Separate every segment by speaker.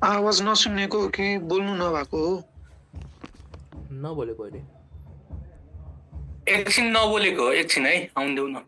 Speaker 1: आवाज नसुनेको कि बोल्नु नभएको हो?
Speaker 2: नबोलेको अहिले
Speaker 3: एकछिन नबोलेको हो, एकछिन है, आउँदेऊ न।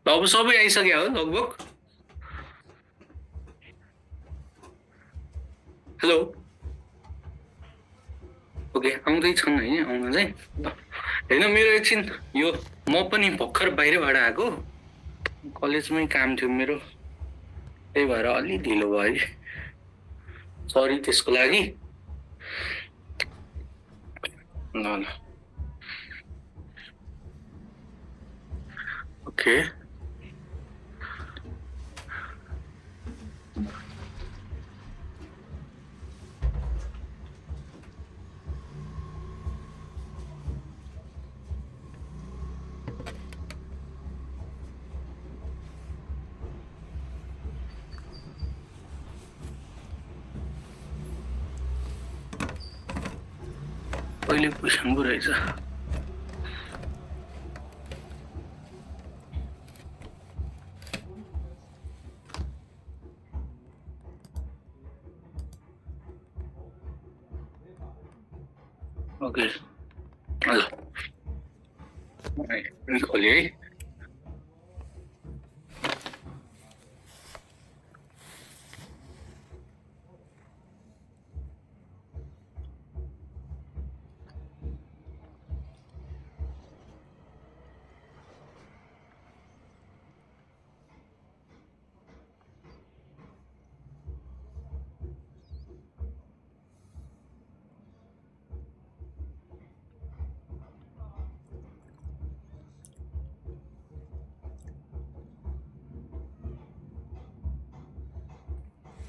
Speaker 3: अब सबै आइसक्यो हो लगभग। हेलो, ओके, आउँदैछन् है, आउन चाहिँ होइन। मेरो एकछिन यो म पनि भर्खर बाहिरबाट आएको, कलेजमै काम थियो मेरो, त्यही भएर अलि ढिलो भयो, सरी त्यसको लागि। ल ल, ओके। पहिले क्वेसन पो रहेछ। ओके, ल खोलेँ है।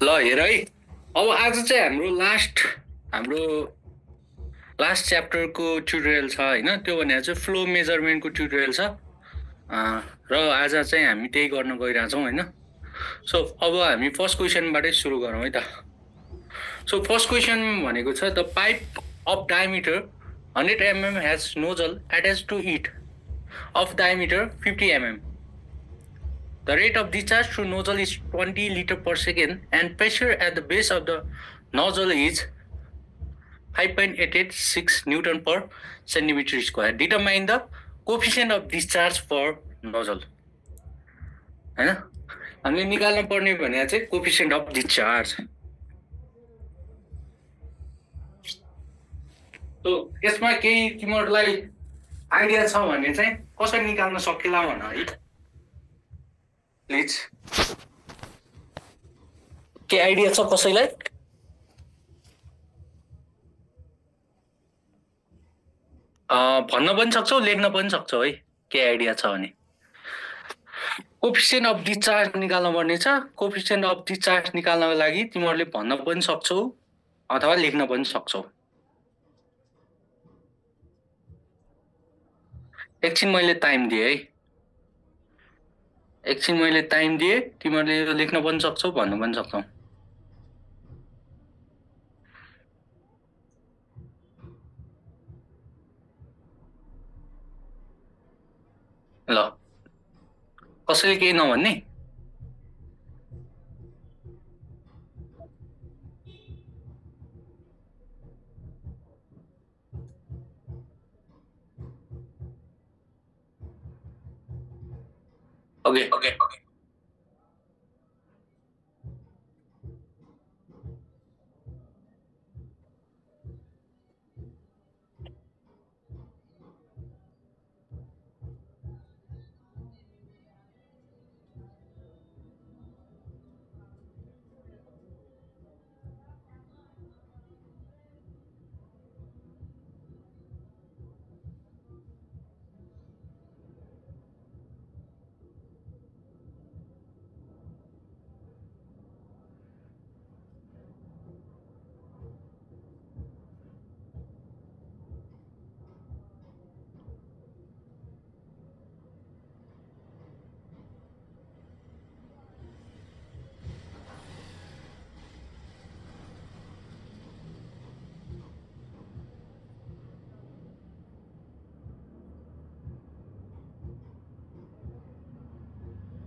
Speaker 3: ल हेर है, अब आज चाहिँ हाम्रो लास्ट च्याप्टरको ट्युटोरियल छ होइन। त्यो भनेको चाहिँ फ्लो मेजरमेन्टको ट्युटोरियल छ र आज चाहिँ हामी त्यही गर्न गइरहेछौँ होइन। सो अब हामी फर्स्ट क्वेसनबाटै सुरु गरौँ है त। सो फर्स्ट क्वेसन भनेको छ, the pipe of diameter 100 mm has nozzle attach to it of diameter 50 mm. The rate of discharge through nozzle is 20 liter per second and pressure at the base of the nozzle is 5.886 Newton per centimeter square. Determine the coefficient of discharge for nozzle. हैन, हामीले निकाल्न पर्ने भने चाहिँ coefficient of discharge. तो यसमा केही तिमीहरुलाई idea छ भने चाहिँ कसरी निकाल्न सकिला भन है प्लिज। के आइडिया छ कसैलाई? भन्न पनि सक्छौ, लेख्न पनि सक्छौ है, के आइडिया छ भने। कोएफिसिएन्ट अफ डिस्चार्ज निकाल्न पर्ने छ। कोएफिसिएन्ट अफ डिस्चार्ज निकाल्नको लागि तिमीहरुले भन्न पनि सक्छौ अथवा लेख्न पनि सक्छौ। एकछिन मैले टाइम दिए है। एकछिन मैले टाइम दिए तिमीहरूले यो लेख्न पनि सक्छौ भन्नु पनि सक्छौ ल कसैले केही नभन्ने ओके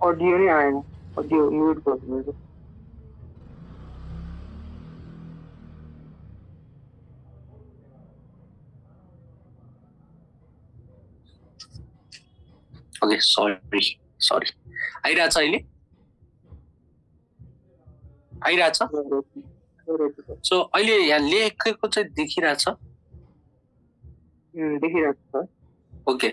Speaker 1: ऑडियो नहीं आएगा ऑडियो म्यूट कर दो
Speaker 3: ओके सरी आइरहेछ अहिले आइरहेछ सो अहिले यहाँ लेखेको चाहिँ देखिरहेछ
Speaker 1: देखिरहेछ
Speaker 3: ओके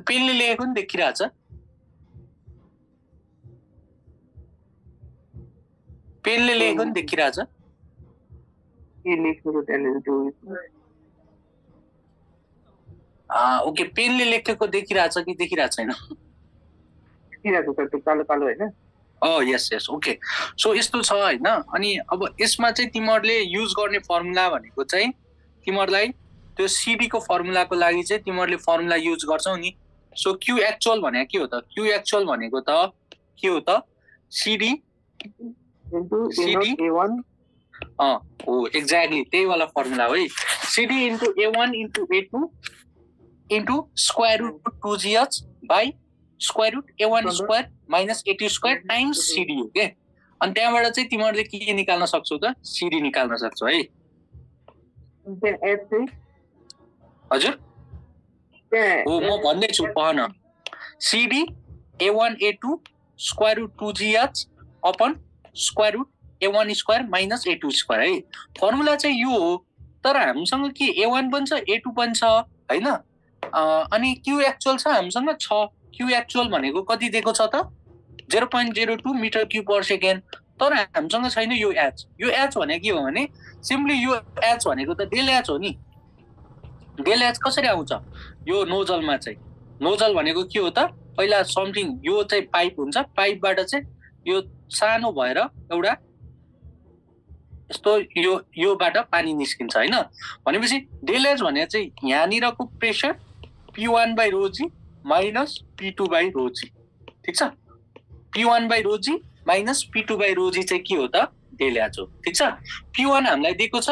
Speaker 3: पेनले लेखेको नि देखिरहेछ पेनले लेखेको नि देखिरहेछ ओके पेनले लेखेको देखिरहेछ कि देखिरहेको छैन
Speaker 1: कालो कालो होइन
Speaker 3: यस यस ओके सो यस्तो छ होइन अनि अब यसमा चाहिँ तिमीहरूले युज गर्ने फर्मुला भनेको चाहिँ तिमीहरूलाई त्यो सिडीको फर्मुलाको लागि चाहिँ तिमीहरूले फर्मुला युज गर्छौ नि सो क्यू एक्चुअल भनेको के हो त क्यू एक्चुअल भनेको त के हो त सिडी हो एक्ज्याक्टली त्यही वाला फर्मुला हो है CD into A1 into A2 root square root 2GH by square root A1 square minus A2 square times CD हो के अनि त्यहाँबाट चाहिँ तिमीहरूले के निकाल्न सक्छौ त सिडी निकाल्न सक्छौ है हजुर हो म भन्दैछु पहन CD A1 A2 square root 2GH upon square root A1 square minus A2 square है फर्मुला चाहिँ यो हो तर हामीसँग के A1 पनि छ A2 पनि छ हैन अनि क्यू एक्चुअल छ हामीसँग छ क्यू एक्चुअल भनेको कति दिएको छ त 0.02 मिटर क्यूब पर सेकेन्ड तर हामीसँग छैन यो एच भनेको के हो भने सिम्पली यो एच भनेको त डेल एच हो नि डेल एच कसरी आउँछ यो नोजलमा चाहिँ नोजल भनेको के हो त पहिला समथिङ यो चाहिँ पाइप हुन्छ पाइपबाट चाहिँ यो सानो भएर एउटा यस्तो योबाट पानी निस्किन्छ हैन भनेपछि डेल एच भने चाहिँ यहाँनिरको प्रेसर P1/ρg माइनस P2/ρg ठीक छ P1/ρg माइनस P2/ρg चाहिँ के हो त डेल एच हो ठीक छ P1 हामीलाई दिएको छ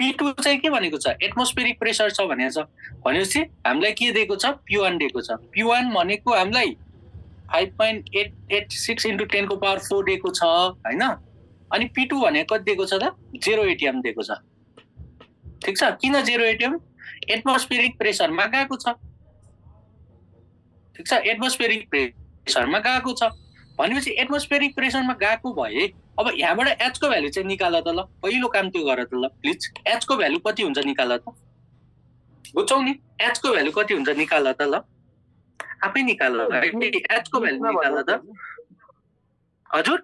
Speaker 3: P2 चाहिँ के भनेको छ एटमोस्फेरिक प्रेसर छ भनेको छ भनेपछि हामीलाई के दिएको छ P1 दिएको छ P1 भनेको हामीलाई 5.886 × 10⁴ दिएको छ हैन अनि P2 भनेको कति दिएको छ त 0 एटीएम दिएको छ ठीक छ किन 0 एटीएम एटमोस्फेरिक प्रेसरमा गएको छ ठीक छ एटमोस्फेरिक प्रेसरमा गएको छ भनेपछि एटमोस्फेरिक प्रेसरमा गएको भए अब यहाँबाट एच को भ्यालु चाहिँ निकाल त ल पहिलो काम त्यो गर त ल प्लिज एच को भ्यालु कति हुन्छ निकाल त बुझ्छौ नि एच को भ्यालु कति हुन्छ निकाल त ल आफै निकाल एच को भ्यालु निकाल त हजुर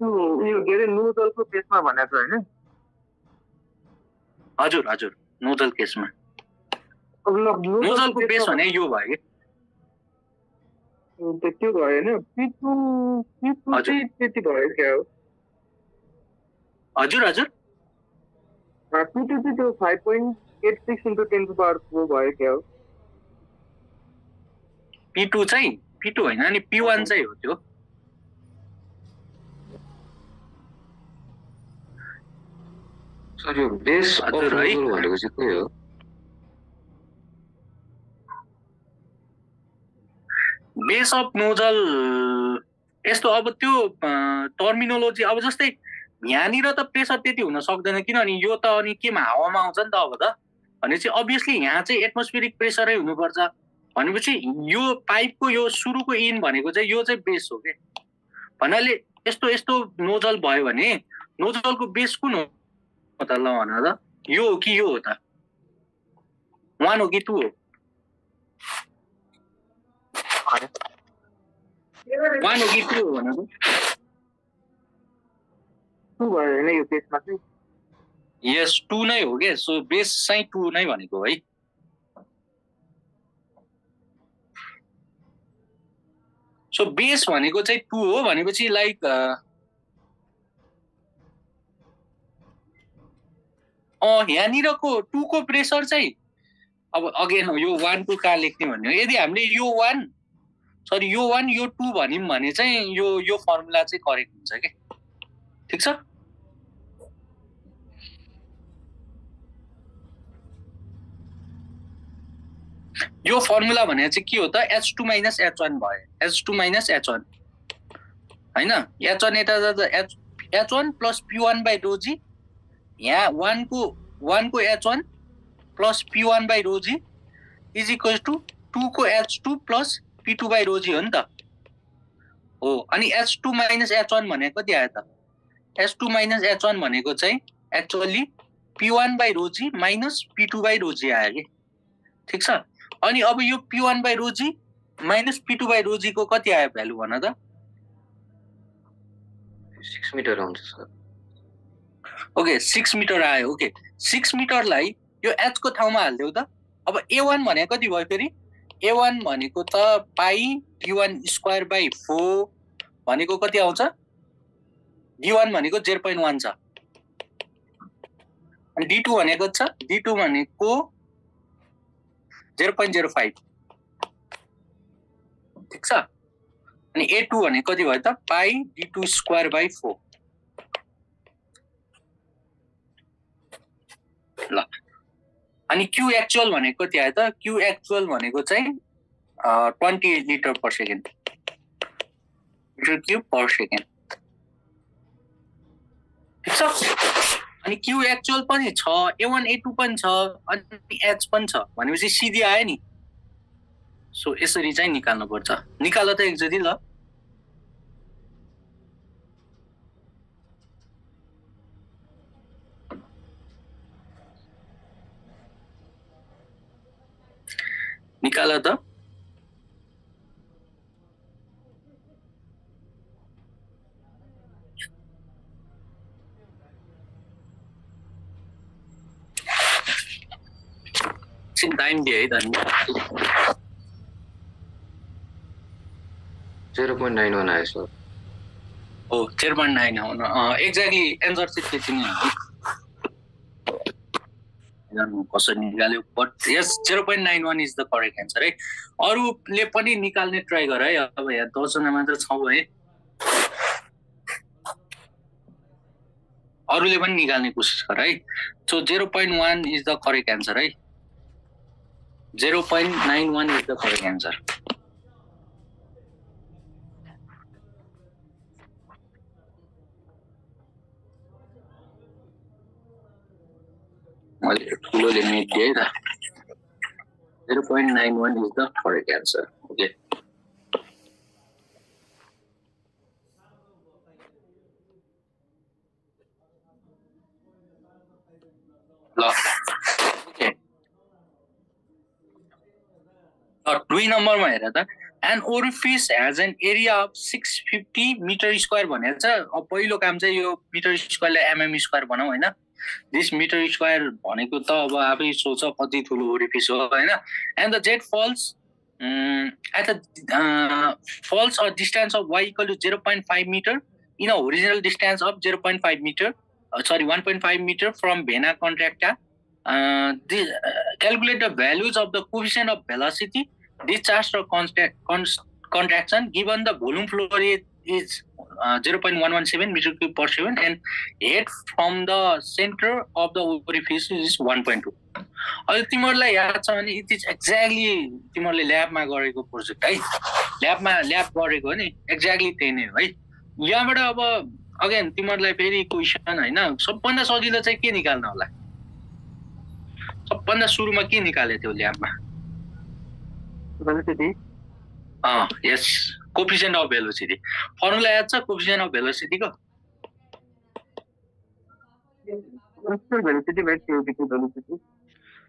Speaker 1: यो के रे नोजलको केसमा भनेको हैन
Speaker 3: हजुर हजुर नोजल केसमा नोजलको बेस भने यो भयो
Speaker 1: के त्यो भयो हैन P2 चाहिँ त्यति भयो क्या हो
Speaker 3: हजुर हजुर
Speaker 1: P2 चाहिँ त्यो 5.886 86 into 10 to the power 4 भयो क्या हो
Speaker 3: P2 चाहिँ P2 होइन अनि P1 चाहिँ हो त्यो
Speaker 2: सर यो बेस अफ
Speaker 3: हजुर है
Speaker 2: नोजल भनेको चाहिँ के हो
Speaker 3: बेस अफ नोजल यस्तो अब त्यो टर्मिनोलोजी अब जस्तै यहाँनिर त प्रेसर त्यति हुन सक्दैन किनभने यो त अनि केमा हावामा आउँछ नि त अब त भनेपछि अभियसली यहाँ चाहिँ एटमोस्फियरिक प्रेसरै हुनुपर्छ भनेपछि यो पाइपको यो सुरुको इन भनेको चाहिँ यो चाहिँ बेस हो के भन्नाले यस्तो यस्तो नोजल भयो भने नोजलको बेस कुन हो त ल भन त यो हो कि यो हो त 1 हो कि 2 हो 1 हो कि 2 हो भन त
Speaker 1: 2 भयो हैन यो बेसमा चाहिँ
Speaker 3: यस 2 नै हो के सो बेस चाहिँ 2 नै भनेको है सो बेस भनेको चाहिँ 2 हो भनेपछि लाइक यहाँनिरको 2 को प्रेसर चाहिँ अब अगेन यो 1 2 कहाँ लेख्ने भन्ने हो यदि हामीले यो 1 सरी यो 1 यो 2 भन्यौं भने चाहिँ यो फर्मुला चाहिँ करेक्ट हुन्छ के ठीक छ यो फर्मुला भने चाहिँ के हो त H2 - H1 भयो H2 - H1 हैन H1 एटा H1 + P1 / ρg यहाँ 1 को H1 + P1 / ρg = 2 को H2 + P2 / ρg हो नि त हो अनि H2 - H1 भनेको कति आयो त H2 - H1 भनेको चाहिँ actually P1 / ρg - P2 / ρg आयो के ठीक छ अनि अब यो P1 / ρg - P2 / ρg को कति आयो भ्यालु भन त
Speaker 2: 6 मिटर आउँछ सर
Speaker 3: ओके 6 मिटर आयो ओके 6 मिटरलाई यो h को ठाउँमा हाल्देऊ त अब A1 भनेको कति भयो फेरि A1 भनेको त पाइ d1² / 4 भनेको कति आउँछ d1 भनेको 0.1 छ अनि d2 भनेको छ d2 भनेको 0.05 ठीक छ अनि A2 भनेको कति भयो त पाइ d2² / 4 ल अनि Q एक्चुअल भनेको कति आयो त Q एक्चुअल भनेको चाहिँ 20 litre per second metre cube per second ठीक छ अनि Q एक्चुअल पनि छ A1 A2 पनि छ अनि H पनि छ भनेपछि सिधै आयो नि सो यसरी चाहिँ निकाल्नु पर्छ निकाल त एकचोटी ल निकाल त एकछिन टाइम दिए है त
Speaker 2: 0.91 आयो सर
Speaker 3: हो 0.9 आउन एक्ज्याक्टली एन्सर चाहिँ त्यति नै हो कसरी निकाल्यो but yes 0.91 is the correct answer है अरूले पनि निकाल्ने ट्राई गर है अब यहाँ 10 जना मात्र छौ है अरूले पनि निकाल्ने कोसिस गर है so 0.1 is the correct answer है 0.91 इज द करेक्ट एन्सर मैले ठुलो लेख्ने थिएँ त 0.91 is the correct answer. Okay. Okay. 2 नम्बरमा हेर त an orifice has an area of 650 meter square भनेको छ अब पहिलो काम चाहिँ यो मिटर स्क्वायरलाई mm स्क्वायर बनाऊ हैन this meter square भनेको त अब आफै सोच कति ठुलो ओरिफिस हो हैन and the jet falls at a falls a distance of y equal to 0.5 meter in a horizontal distance of 0.5 meter 1.5 meter from vena contracta Calculate the values of the coefficient of velocity, discharge or contraction given the volume flow rate is 0.117 meter cube per second and head from the center of the orifice is 1.2. अब तिमीहरूलाई याद छ भने it is exactly तिमीहरूले ल्याबमा गरेको project है, lab गरेको नि एक्ज्याक्टली त्यही नै हो है। यहाँबाट अब अगेन तिमीहरूलाई फेरि क्वेसन होइन, सबभन्दा सजिलो चाहिँ के निकाल्न होला? सबभन्दा सुरुमा के निकाले थियो ल्याबमा?
Speaker 1: Velocity.
Speaker 3: Yes, coefficient of velocity. Formula याद छ कोएफिसिएन्ट अफ भेलोसिटीको?
Speaker 1: Actual velocity by theoretical velocity.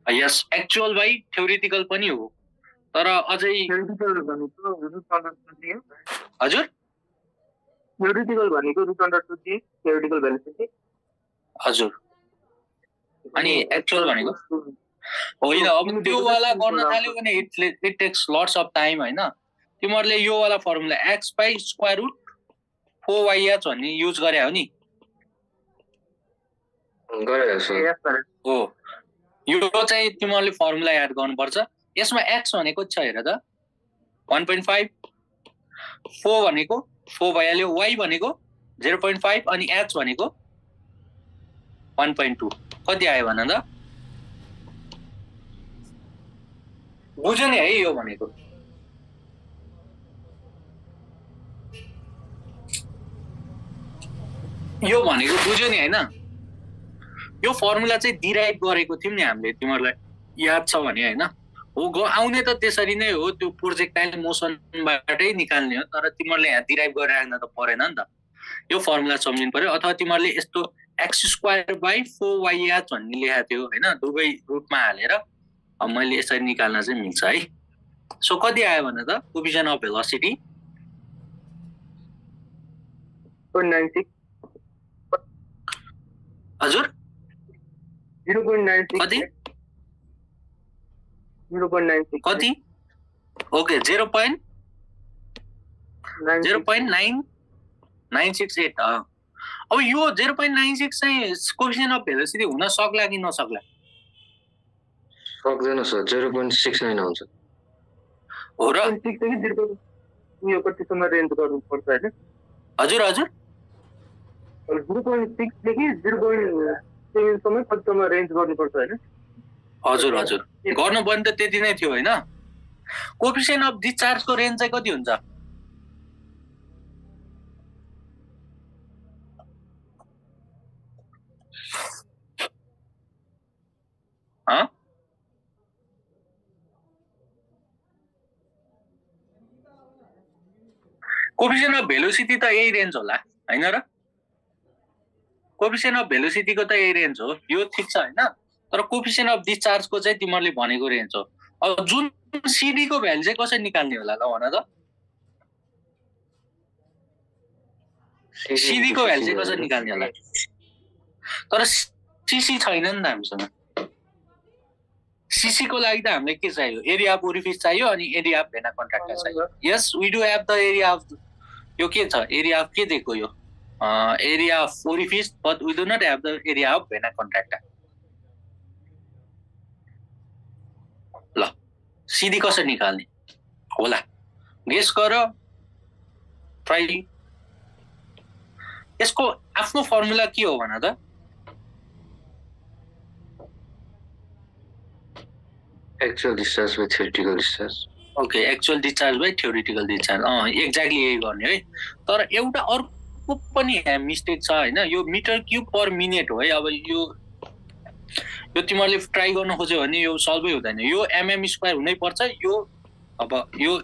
Speaker 3: Yes, actual by theoretical पनि हो, तर अझै
Speaker 1: थ्योरेटिकल भनेको रुट अन्डर 2 हो।
Speaker 3: हजुर,
Speaker 1: थ्योरेटिकल भनेको रुट अन्डर 2 थ्योरेटिकल भेलोसिटी।
Speaker 3: हजुर, अनि एक्चुअल भनेको होइन। अब त्यो वाला गर्न थाल्यो भने it takes lots of time होइन। तिमीहरूले यो वाला formula x by square root 4yh भन्ने युज गरे हो नि?
Speaker 2: गरेको छु
Speaker 3: हो, यो चाहिँ तिमीहरूले फर्मुला याद गर्नुपर्छ। यसमा x भनेको छ हेर त 1.5, 4 भनेको 4 भइहाल्यो, y भनेको 0.5 अनि h भनेको 1.2। कति आयो भन त? बुझ्यो नि है यो भनेको? यो भनेको बुझ्यो नि होइन? यो फर्मुला चाहिँ डिराइभ गरेको थियौँ नि हामीले, तिमीहरूलाई याद छ भने होइन? हो, आउने त त्यसरी नै हो, त्यो प्रोजेक्टाइल मोसनबाटै निकाल्ने हो, तर तिमीहरूले यहाँ डिराइभ गरेर राख्न त परेन नि त। यो फर्मुला सम्झिनु पर्यो। अथवा तिमीहरूले यस्तो एक्स स्क्वायर बाइ 4yh भन्ने लेखाएको थियो होइन, दुवै रुटमा हालेर। अब मैले यसरी निकाल्न चाहिँ मिल्छ है। सो कति आयो भने त कोएफिसिएन्ट अफ भेलोसिटी?
Speaker 1: 0.96।
Speaker 3: हजुर,
Speaker 1: 0.96
Speaker 3: कति
Speaker 1: 0.96
Speaker 3: कति? ओके, 0.968। अब यो 0.96 चाहिँ कोएफिसिएन्ट अफ भेलोसिटी हुन सक्ला कि नसक्ला?
Speaker 2: सक्दैन सर, 0.69 आउँछ।
Speaker 3: हो र?
Speaker 1: यो कतिसम्म रेन्ज गर्नुपर्छ होइन?
Speaker 3: हजुर हजुर,
Speaker 1: 0.6 देखि 0.7 सम्म कतिसम्म रेन्ज गर्नुपर्छ होइन?
Speaker 3: हजुर हजुर, गर्नुपर्ने त त्यति नै थियो होइन? कोएफिसिएन्ट अफ डिस्चार्जको रेन्ज चाहिँ कति हुन्छ? कोएफिसिएन्ट अफ भेलोसिटी त यही रेन्ज होला हैन र? कोएफिसिएन्ट अफ भेलोसिटीको त यही रेन्ज हो, यो ठीक छ हैन? तर कोएफिसिएन्ट अफ डिस्चार्जको चाहिँ तिमीहरूले भनेको रेन्ज हो। अब जुन सिडी को भ्यालु चाहिँ कसरी निकाल्ने होला ल भन त? सिडी को भ्यालु चाहिँ कसरी निकाल्ने होला? तर सीसी छैन नि त हामीसँग। सीसी को लागि त हामीलाई के चाहियो? एरिया अफ ओरिफिस चाहियो अनि एरिया अफ भेना कन्ट्राक्टा चाहियो। Yes, we do have the area of, यो के छ? एरिया अफ के दिएको यो? Area of orifice, but we do not have the area of vena contracta. ल, सीडी कसरी निकाल्ने होला? गेस गर, ट्राई। यसको आफ्नो फर्मुला के हो भन त?
Speaker 2: Actual discharge by theoretical discharge.
Speaker 3: Okay, actual discharge by theoretical discharge. Exactly यही गर्ने है। तर एउटा अर्को पनि मिस्टेक छ हैन? यो मिटर क्यूब पर मिनेट हो है। अब यो तिमीहरूले ट्राई गर्न खोज्यो भने यो सल्भै हुँदैन। यो एमएम स्क्वायर हुनै पर्छ। यो अब यो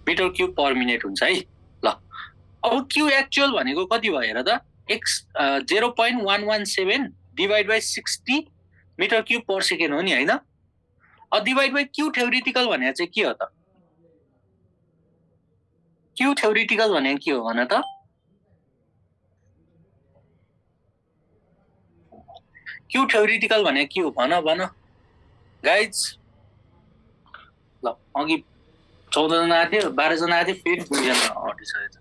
Speaker 3: मिटर क्यूब पर मिनेट हुन्छ है। ल, अब क्यू एक्चुअल भनेको कति भयो हेर त? 0.117 divide by 60 metre cube per second हो नि हैन? डिवाइड बाइ क्यू थ्योरेटिकल भनेको चाहिँ के हो त? क्यू थ्योरेटिकल भनेको के हो भन त? क्यू थ्योरेटिकल भनेको के हो भन भन गाइज। ल, अघि 14 जना आएको थियो, 12 जना आएको थियो, फेरि 2 जना हटिसकेको छ।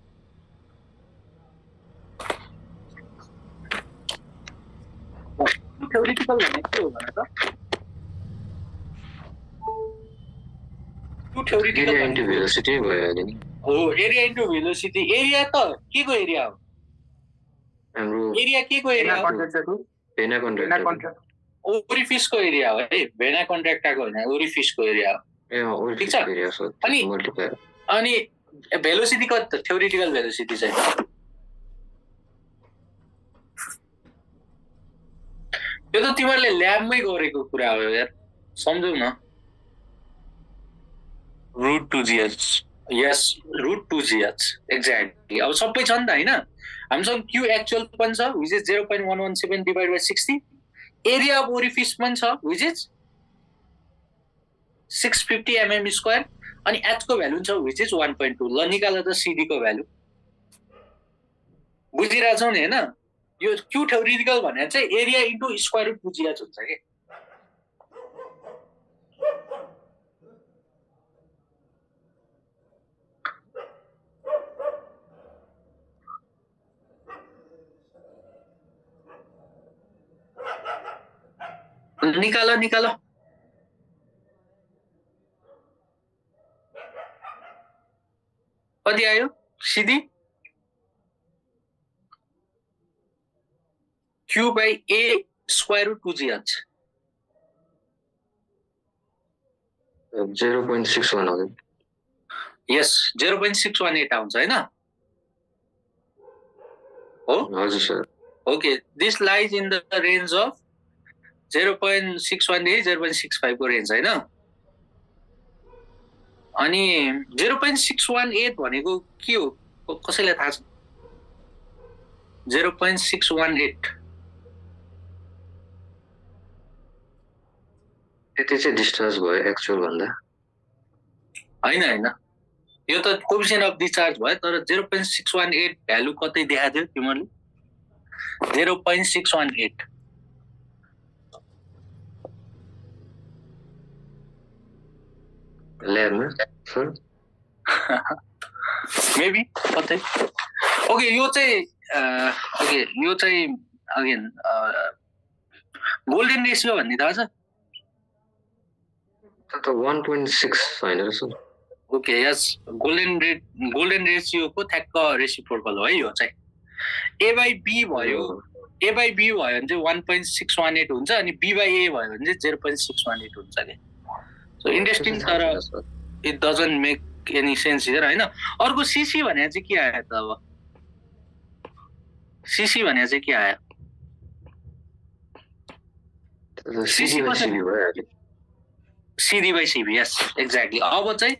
Speaker 3: थ्योरिटिकल भने के हो भने त Q theoretical
Speaker 2: area into velocity भयो अहिले नि
Speaker 3: हो एरिया इन्टु भेलोसिटी एरिया त के को एरिया हो
Speaker 2: हाम्रो
Speaker 3: एरिया के को एरिया हो
Speaker 2: भेना कन्ट्र्याक्टर
Speaker 3: ओरिफिसको एरिया हो है भेना कन्ट्र्याक्टाको होइन ओरिफिसको एरिया हो
Speaker 2: ए ओरिफिस
Speaker 3: ठिक छ?
Speaker 2: एरिया सो
Speaker 3: अनि
Speaker 2: मल्टिप्लायर
Speaker 3: अनि भेलोसिटी कति थ्योरिटिकल भेलोसिटी चाहिँ यो त तिमीहरूले ल्याबमै गरेको कुरा हो यार सम्झौ न √2gh यस √2gh एक्ज्याक्टली अब सबै छ नि त होइन हामीसँग क्यू एक्चुअल पनि छ which is 0.117 divide by 60 area of orifice पनि छ विच इज 650 mm², अनि एचको भ्यालु छ विच इज 1.2 ल निकाल त सिडीको भ्यालु बुझिरहेछौ नि होइन यो क्यू थ्योरिटिकल भने चाहिँ एरिया इन्टु √2gh हुन्छ कि निकाल कति आयो सिधी Q by A √2gh
Speaker 2: 0.61 हो
Speaker 3: यस 0.618 आउँछ हैन हो
Speaker 2: हजुर sir
Speaker 3: okay this lies in the range of 0.618 0.65 को रेन्ज हैन अनि 0.618 भनेको के हो कसैलाई थाहा छ 0.618
Speaker 2: त्यति चाहिँ डिस्चार्ज भयो एक्चुअल भन्दा
Speaker 3: हैन यो त कोएफिसिएन्ट अफ डिस्चार्ज भयो तर 0.618 भ्यालु कतै देखाथ्यो तिमीहरूले 0.618
Speaker 2: ल्याबमा सर
Speaker 3: मेबी कतै ओके यो चाहिँ अगेन गोल्डन रेसियो भन्ने थाहा छ
Speaker 2: त 1.6 हैन र सर
Speaker 3: ओके यस गोल्डन रेसियोको ठ्याक्क रेसिप्रोकल हो है यो चाहिँ a by b भयो भने चाहिँ 1.618 हुन्छ अनि b by a भयो भने चाहिँ 0.618 हुन्छ के सो इन्ट्रेस्टिङ तर it doesn't make any sense here हैन अर्को सीसी भने चाहिँ के आयो त अब सीसी भने चाहिँ के आयो
Speaker 2: सीसी भयो
Speaker 3: CD by CB yes exactly अब चाहिँ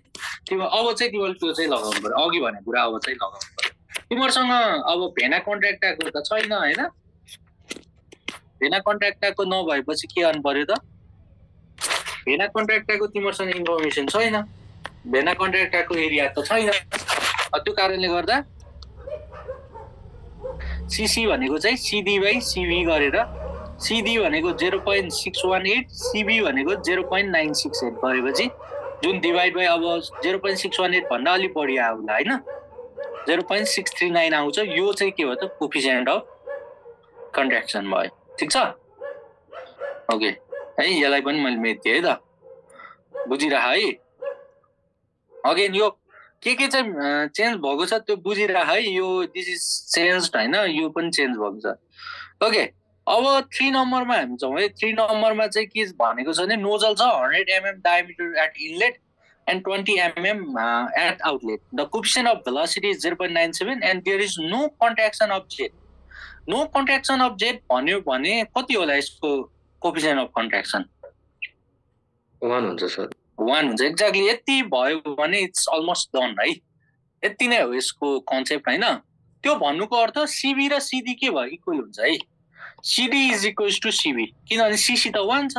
Speaker 3: तिमीले त्यो चाहिँ लगाउनु पर्यो अघि भने कुरा अब चाहिँ लगाउनु पर्यो तिमीहरूसँग अब भेना कन्ट्र्याक्टाको त छैन हैन भेना कन्ट्र्याक्टाको नभएपछि के गर्नु पर्यो त भेना कन्ट्र्याक्टाको तिमीहरूसँग इन्फर्मेसन छैन भेना कन्ट्र्याक्टाको एरिया त छैन त्यो कारणले गर्दा सीसी भनेको चाहिँ सिडी बाई सिबी गरेर सिडी भनेको 0.618 सिबी भनेको 0.968 गरेपछि जुन डिभाइड बाई अब 0.618 भन्दा अलि बढी आयो होला हैन 0.639 आउँछ यो चाहिँ के हो त कोएफिसिएन्ट अफ कन्ट्र्याक्सन भयो ठीक छ ओके है यसलाई पनि मैले मेटिदिएँ है त बुझिरह है अगेन यो के चाहिँ चेन्ज भएको छ त्यो बुझिरह है यो दिस इज चेन्ज्ड हैन यो पनि चेन्ज भएको छ ओके अब 3 नम्बरमा हामी छौँ है 3 नम्बरमा चाहिँ के भनेको छ भने नोजल छ 100 mm diameter at inlet and 20 mm at outlet. The coefficient of velocity is 0.97 and there is no contraction of jet. No contraction of jet भन्यो भने कति होला यसको coefficient of contraction?
Speaker 2: 1 हुन्छ सर
Speaker 3: 1 हुन्छ एक्ज्याक्टली यति भयो भने इट्स अलमोस्ट डन है यति नै हो यसको कन्सेप्ट हैन त्यो भन्नुको अर्थ सीबी र सीडी के भयो इक्वल हुन्छ है CD is equals to CB किनभने सीसी त 1 छ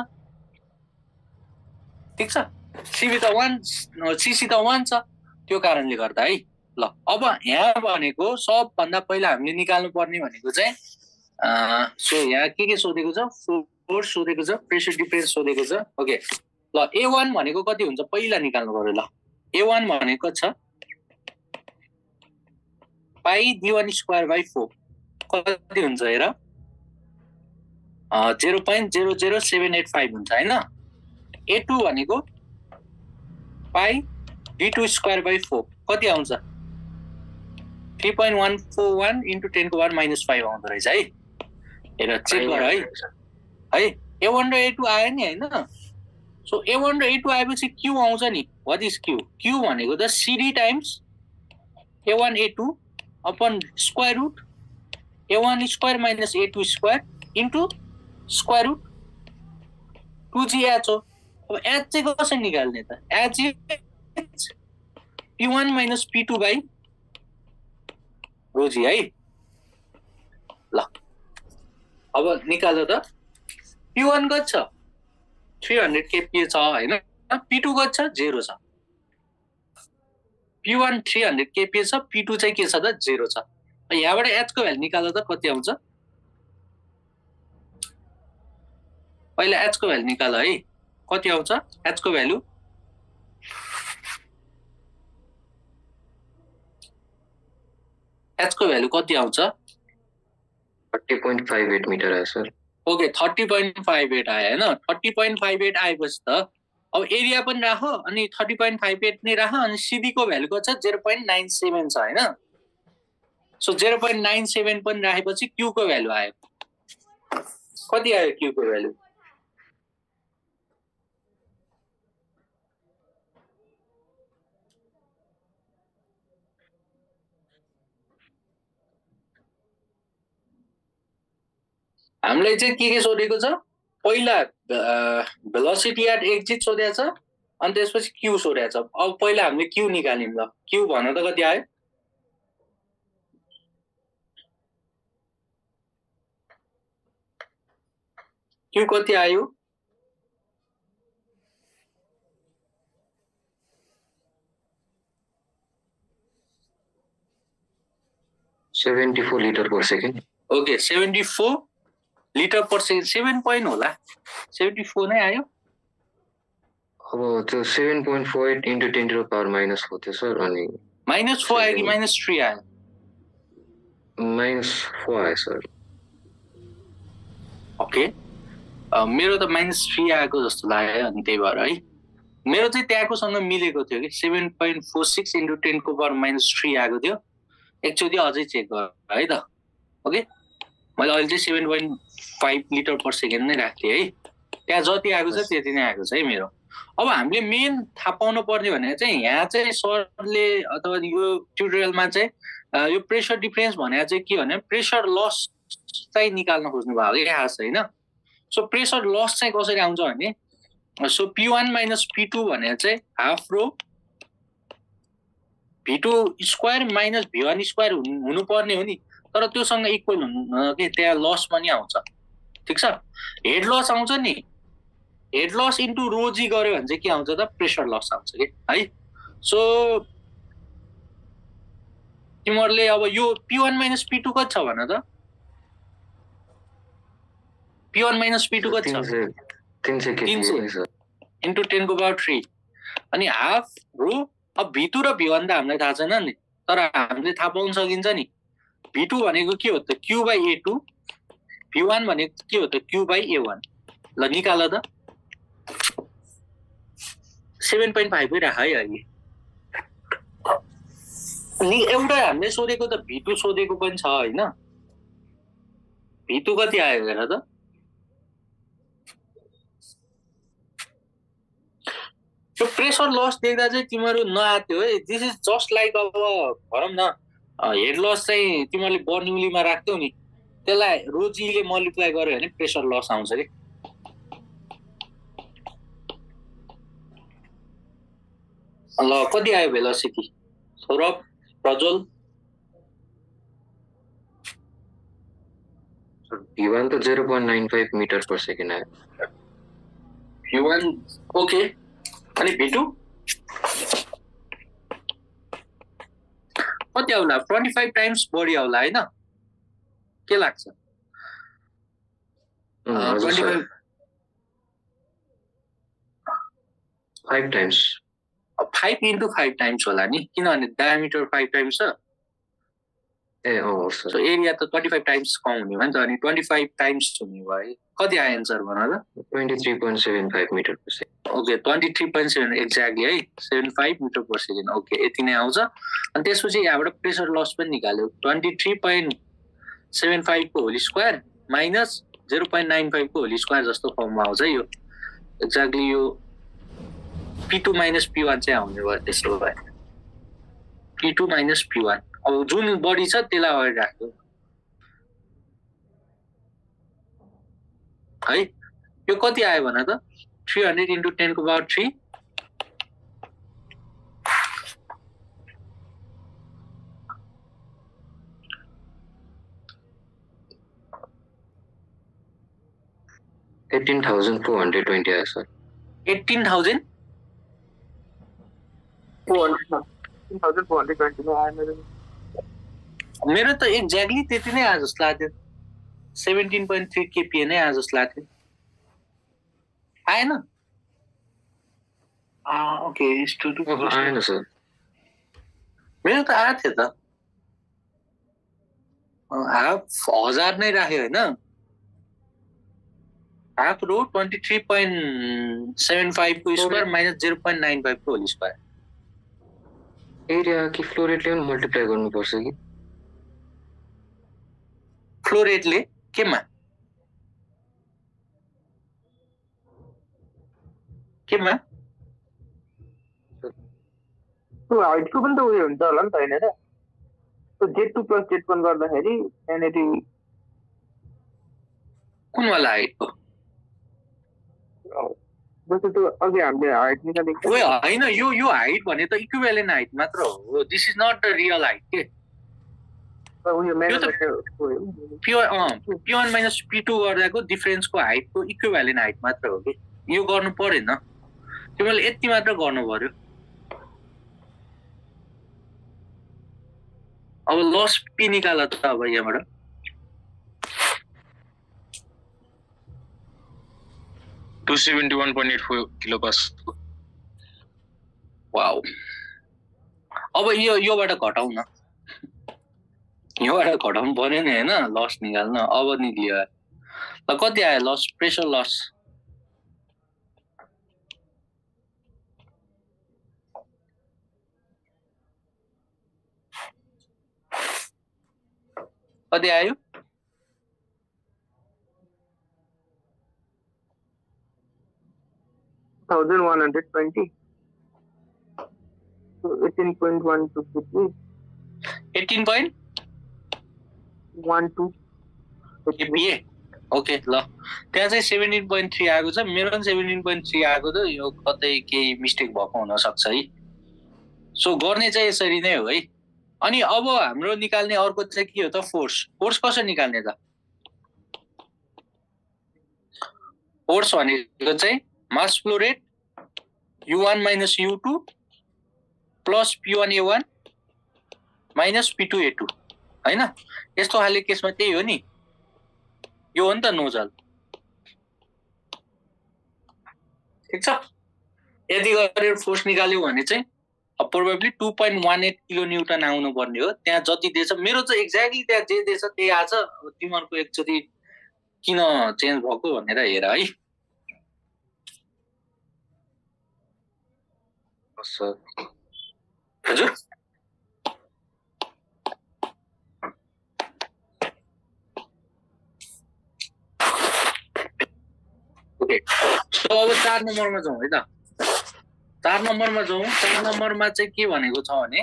Speaker 3: ठीक छ सीबी त 1 सीसी त 1 छ त्यो कारणले गर्दा है ल अब यहाँ भनेको सबभन्दा पहिला हामीले निकाल्नु पर्ने भनेको चाहिँ सो यहाँ के सोधेको छ फोर्स सोधेको छ प्रेसर डिफरेन्स सोधेको छ ओके ल A1 भनेको कति हुन्छ पहिला निकाल्नु पर्यो ल A1 भनेको छ पाई d1 स्क्वायर बाइ 4 कति हुन्छ हेर 0.00785 हुन्छ हैन a2 भनेको पाई d2 स्क्वायर बाइ 4 कति आउँछ 3.141 into 10 को पावर -5 आउँदो रहेछ है हेर चेक गर है a1 र a2 आयो नि हैन सो a1 र a2 आएपछि q आउँछ नि व्हाट इज q q भनेको the cd times a1 a2 upon square root a1 square minus a2 square into square root 2g h हो अब h चाहिँ कसरी निकाल्ने त h is p1 minus p2 by rho g है ल अब निकाल्दा त p1 कति छ 300 kPa छ हैन p2 कति छ 0 छ p1 300 kPa छ p2 चाहिँ के छ त 0 छ यहाँबाट h को भ्यालु निकाल्दा त कति आउँछ पहिला h को भ्यालु निकाल है कति आउँछ h को भ्यालु h को भ्यालु कति आउँछ
Speaker 2: 30.58 मिटर आयो सर
Speaker 3: ओके 30.58 आयो हैन 30.58 आएपछि त अब एरिया पनि राख अनि 30.58 नै राख अनि सीडी को भ्यालु कति छ 0.97 छ हैन सो 0.97 पनि राखेपछि q को भ्यालु आयो कति आयो q को भ्यालु हामीलाई चाहिँ के सोधेको छ पहिला भेलोसिटी एट एक्जिट सोधेको छ अनि त्यसपछि q सोधेको छ अब पहिला हामीले q निकाल्यौं ल q भन त कति आयो q कति आयो
Speaker 2: 74 litre per second
Speaker 3: okay 74 litre per second 7 point होला 74 नै आयो
Speaker 2: अब त्यो 7.48 into 10 to the power -4 थियो सर अनि
Speaker 3: -4 आयो कि -3 आयो
Speaker 2: -4 आयो सर
Speaker 3: ओके मेरो त -3 आएको जस्तो लाग्यो अनि त्यही भएर है मेरो चाहिँ त्यहाँकोसँग मिलेको थियो कि 7.46 into 10 को पावर -3 आएको थियो एकचोटि अझै चेक गर है त ओके मैले अहिले चाहिँ 7.5 लिटर पर सेकेन्ड नै राख्थे है त्यहाँ जति आएको छ त्यति नै आएको छ है मेरो अब हामीले मेन थाहा पाउनु पर्ने भनेको चाहिँ यहाँ चाहिँ सरले अथवा यो ट्युटोरियलमा चाहिँ यो प्रेसर डिफरेन्स भनेको चाहिँ के भने प्रेसर लस चाहिँ निकाल्न खोज्नु भयो कि खास हैन सो प्रेसर लस चाहिँ कसरी आउँछ भने सो p1 माइनस p2 भनेको चाहिँ half rho v2 square minus v1 square हुनुपर्ने हो नि तर त्योसँग इक्वल हुनु के त्यहाँ लस पनि आउँछ ठीक छ हेड लस आउँछ नि हेड लस इन्टु रो जी गर्यो भने चाहिँ के आउँछ त प्रेसर लस आउँछ के है सो तिमीहरुले अब यो p1 माइनस p2 कति छ भन त p1 माइनस p2 कति छ 300 इन्टु 10 को पावर 3 अनि हाफ रो अब v2 र v1 त हामीलाई थाहा छैन नि तर हामीले थाहा पाउन सकिन्छ नि v2 भनेको के हो त q by a2 v1 भनेको के हो त q by a1 ल निकाल त 7.5 नै राख है अहिले नि एउटा हामीले सोधेको त v2 सोधेको पनि छ हैन v2 कति आयो हेर त यो प्रेसर लस देख्दा चाहिँ तिमीहरु नआत्यो है दिस इज जस्ट लाइक अब भरम न हेड लस चाहिँ तिमीहरुले बर्निङलीमा राख्थ्यौ नि त्यसलाई रोजीले मल्टिप्लाई गर्यो भने प्रेसर लस आउँछ रे ल कति आयो भेलोसिटी सौरभ प्रज्वल
Speaker 2: v1 त 0.95 मिटर पर सेकेन्ड आयो
Speaker 3: v1 ओके अनि v2 कति आउला 25 टाइम्स बढी आउला हैन के लाग्छ 25
Speaker 2: 5 टाइम्स
Speaker 3: 5 into 5 टाइम्स होला नि किनभने डायमिटर 5 टाइम्स छ
Speaker 2: ए अँ सर
Speaker 3: सो एरिया त 25 टाइम्स कम हुने भयो नि त अनि 25 टाइम्स हुने भयो कति आयो एन्सर भन त
Speaker 2: 23.75 metre per second
Speaker 3: okay 23.7 exactly है 75 मिटर पर सेकेन्ड ओके यति नै आउँछ अनि त्यसपछि यहाँबाट प्रेसर लस पनि निकाल्यो 23.75 को होल स्क्वायर माइनस 0.95 को होल स्क्वायर जस्तो फर्ममा आउँछ यो एक्ज्याक्टली यो P2 माइनस P1 चाहिँ आउने भयो त्यसो भए P2 माइनस P1 अब जुन बडी छ त्यसलाई अगाडि राख्यो है यो कति आयो भन त 300 into 10 को पावर 3
Speaker 2: 18,420 आयो सर
Speaker 3: 18,000
Speaker 1: 18,420 में आयो
Speaker 3: मेरो त एक्ज्याक्टली त्यति नै आयो जस्तो लाग्थ्यो 17.3 kPa नै आयो जस्तो लाग्थ्यो आएन ओके
Speaker 2: आएन सर
Speaker 3: मेरो त आएको थियो त हाफ 1000 नै राख्यो होइन हाफ रो 23.75 को स्क्वायर माइनस 0.95 को होल स्क्वायर
Speaker 2: एरिया कि फ्लो रेटले पनि मल्टिप्लाई गर्नुपर्छ कि
Speaker 3: फ्लो रेटले केमा
Speaker 1: त्यो हाइटको पनि त उयो हुन्छ होला नि त हैन र त्यो Z2 + Z1 गर्दाखेरि यहाँनेरि
Speaker 3: कुन वाला हाइटको
Speaker 1: जस्तो त्यो अघि हामीले हाइट निकालेको
Speaker 3: ओए होइन यो हाइट भने त इक्विभ्यालेन्ट हाइट मात्र हो this is not the real height के
Speaker 1: उयो
Speaker 3: P1 माइनस P2 गर्दाको डिफरेन्सको हाइटको इक्विभ्यालेन्ट हाइट मात्र हो कि यो गर्नु परेन तिमीले यति मात्र गर्नु पर्यो अब लस P निकाल त अब यहाँबाट
Speaker 4: $271.84 किलोपास्कल
Speaker 3: वाउ अब योबाट घटाउ न योबाट घटाउनु पर्यो नि होइन लस निकाल्न अब निक्लियो ल कति आयो लस प्रेसर लस कति आयो
Speaker 1: 1120 so 18.123
Speaker 3: 18.12 kPa ओके ल त्यहाँ चाहिँ 17.3 आएको छ मेरो पनि 17.3 आएको त यो कतै केही मिस्टेक भएको हुन सक्छ है सो गर्ने चाहिँ यसरी नै हो है अनि अब हाम्रो निकाल्ने अर्को चाहिँ के हो त फोर्स कसरी निकाल्ने त फोर्स भनेको चाहिँ मास flow rate U1 minus U2 plus P1A1 minus P2A2 हैन यस्तो खाले केसमा त्यही हो नि यो हो नि त नोजल ठीक छ यदि गरेर फोर्स निकाल्यो भने चाहिँ प्रोबेबली 2.18 किलो न्यूटन आउनु पर्ने हो त्यहाँ जति दिएछ मेरो चाहिँ एक्ज्याक्टली त्यहाँ जे दिएछ त्यही आछ तिमीहरुको एकचोटी किन चेन्ज भएको भनेर हेर है
Speaker 2: सर
Speaker 3: हजुर ओके सो अब 4 नम्बरमा जाउँ है त 4 नम्बरमा जाउँ 4 नम्बरमा चाहिँ के भनेको छ भने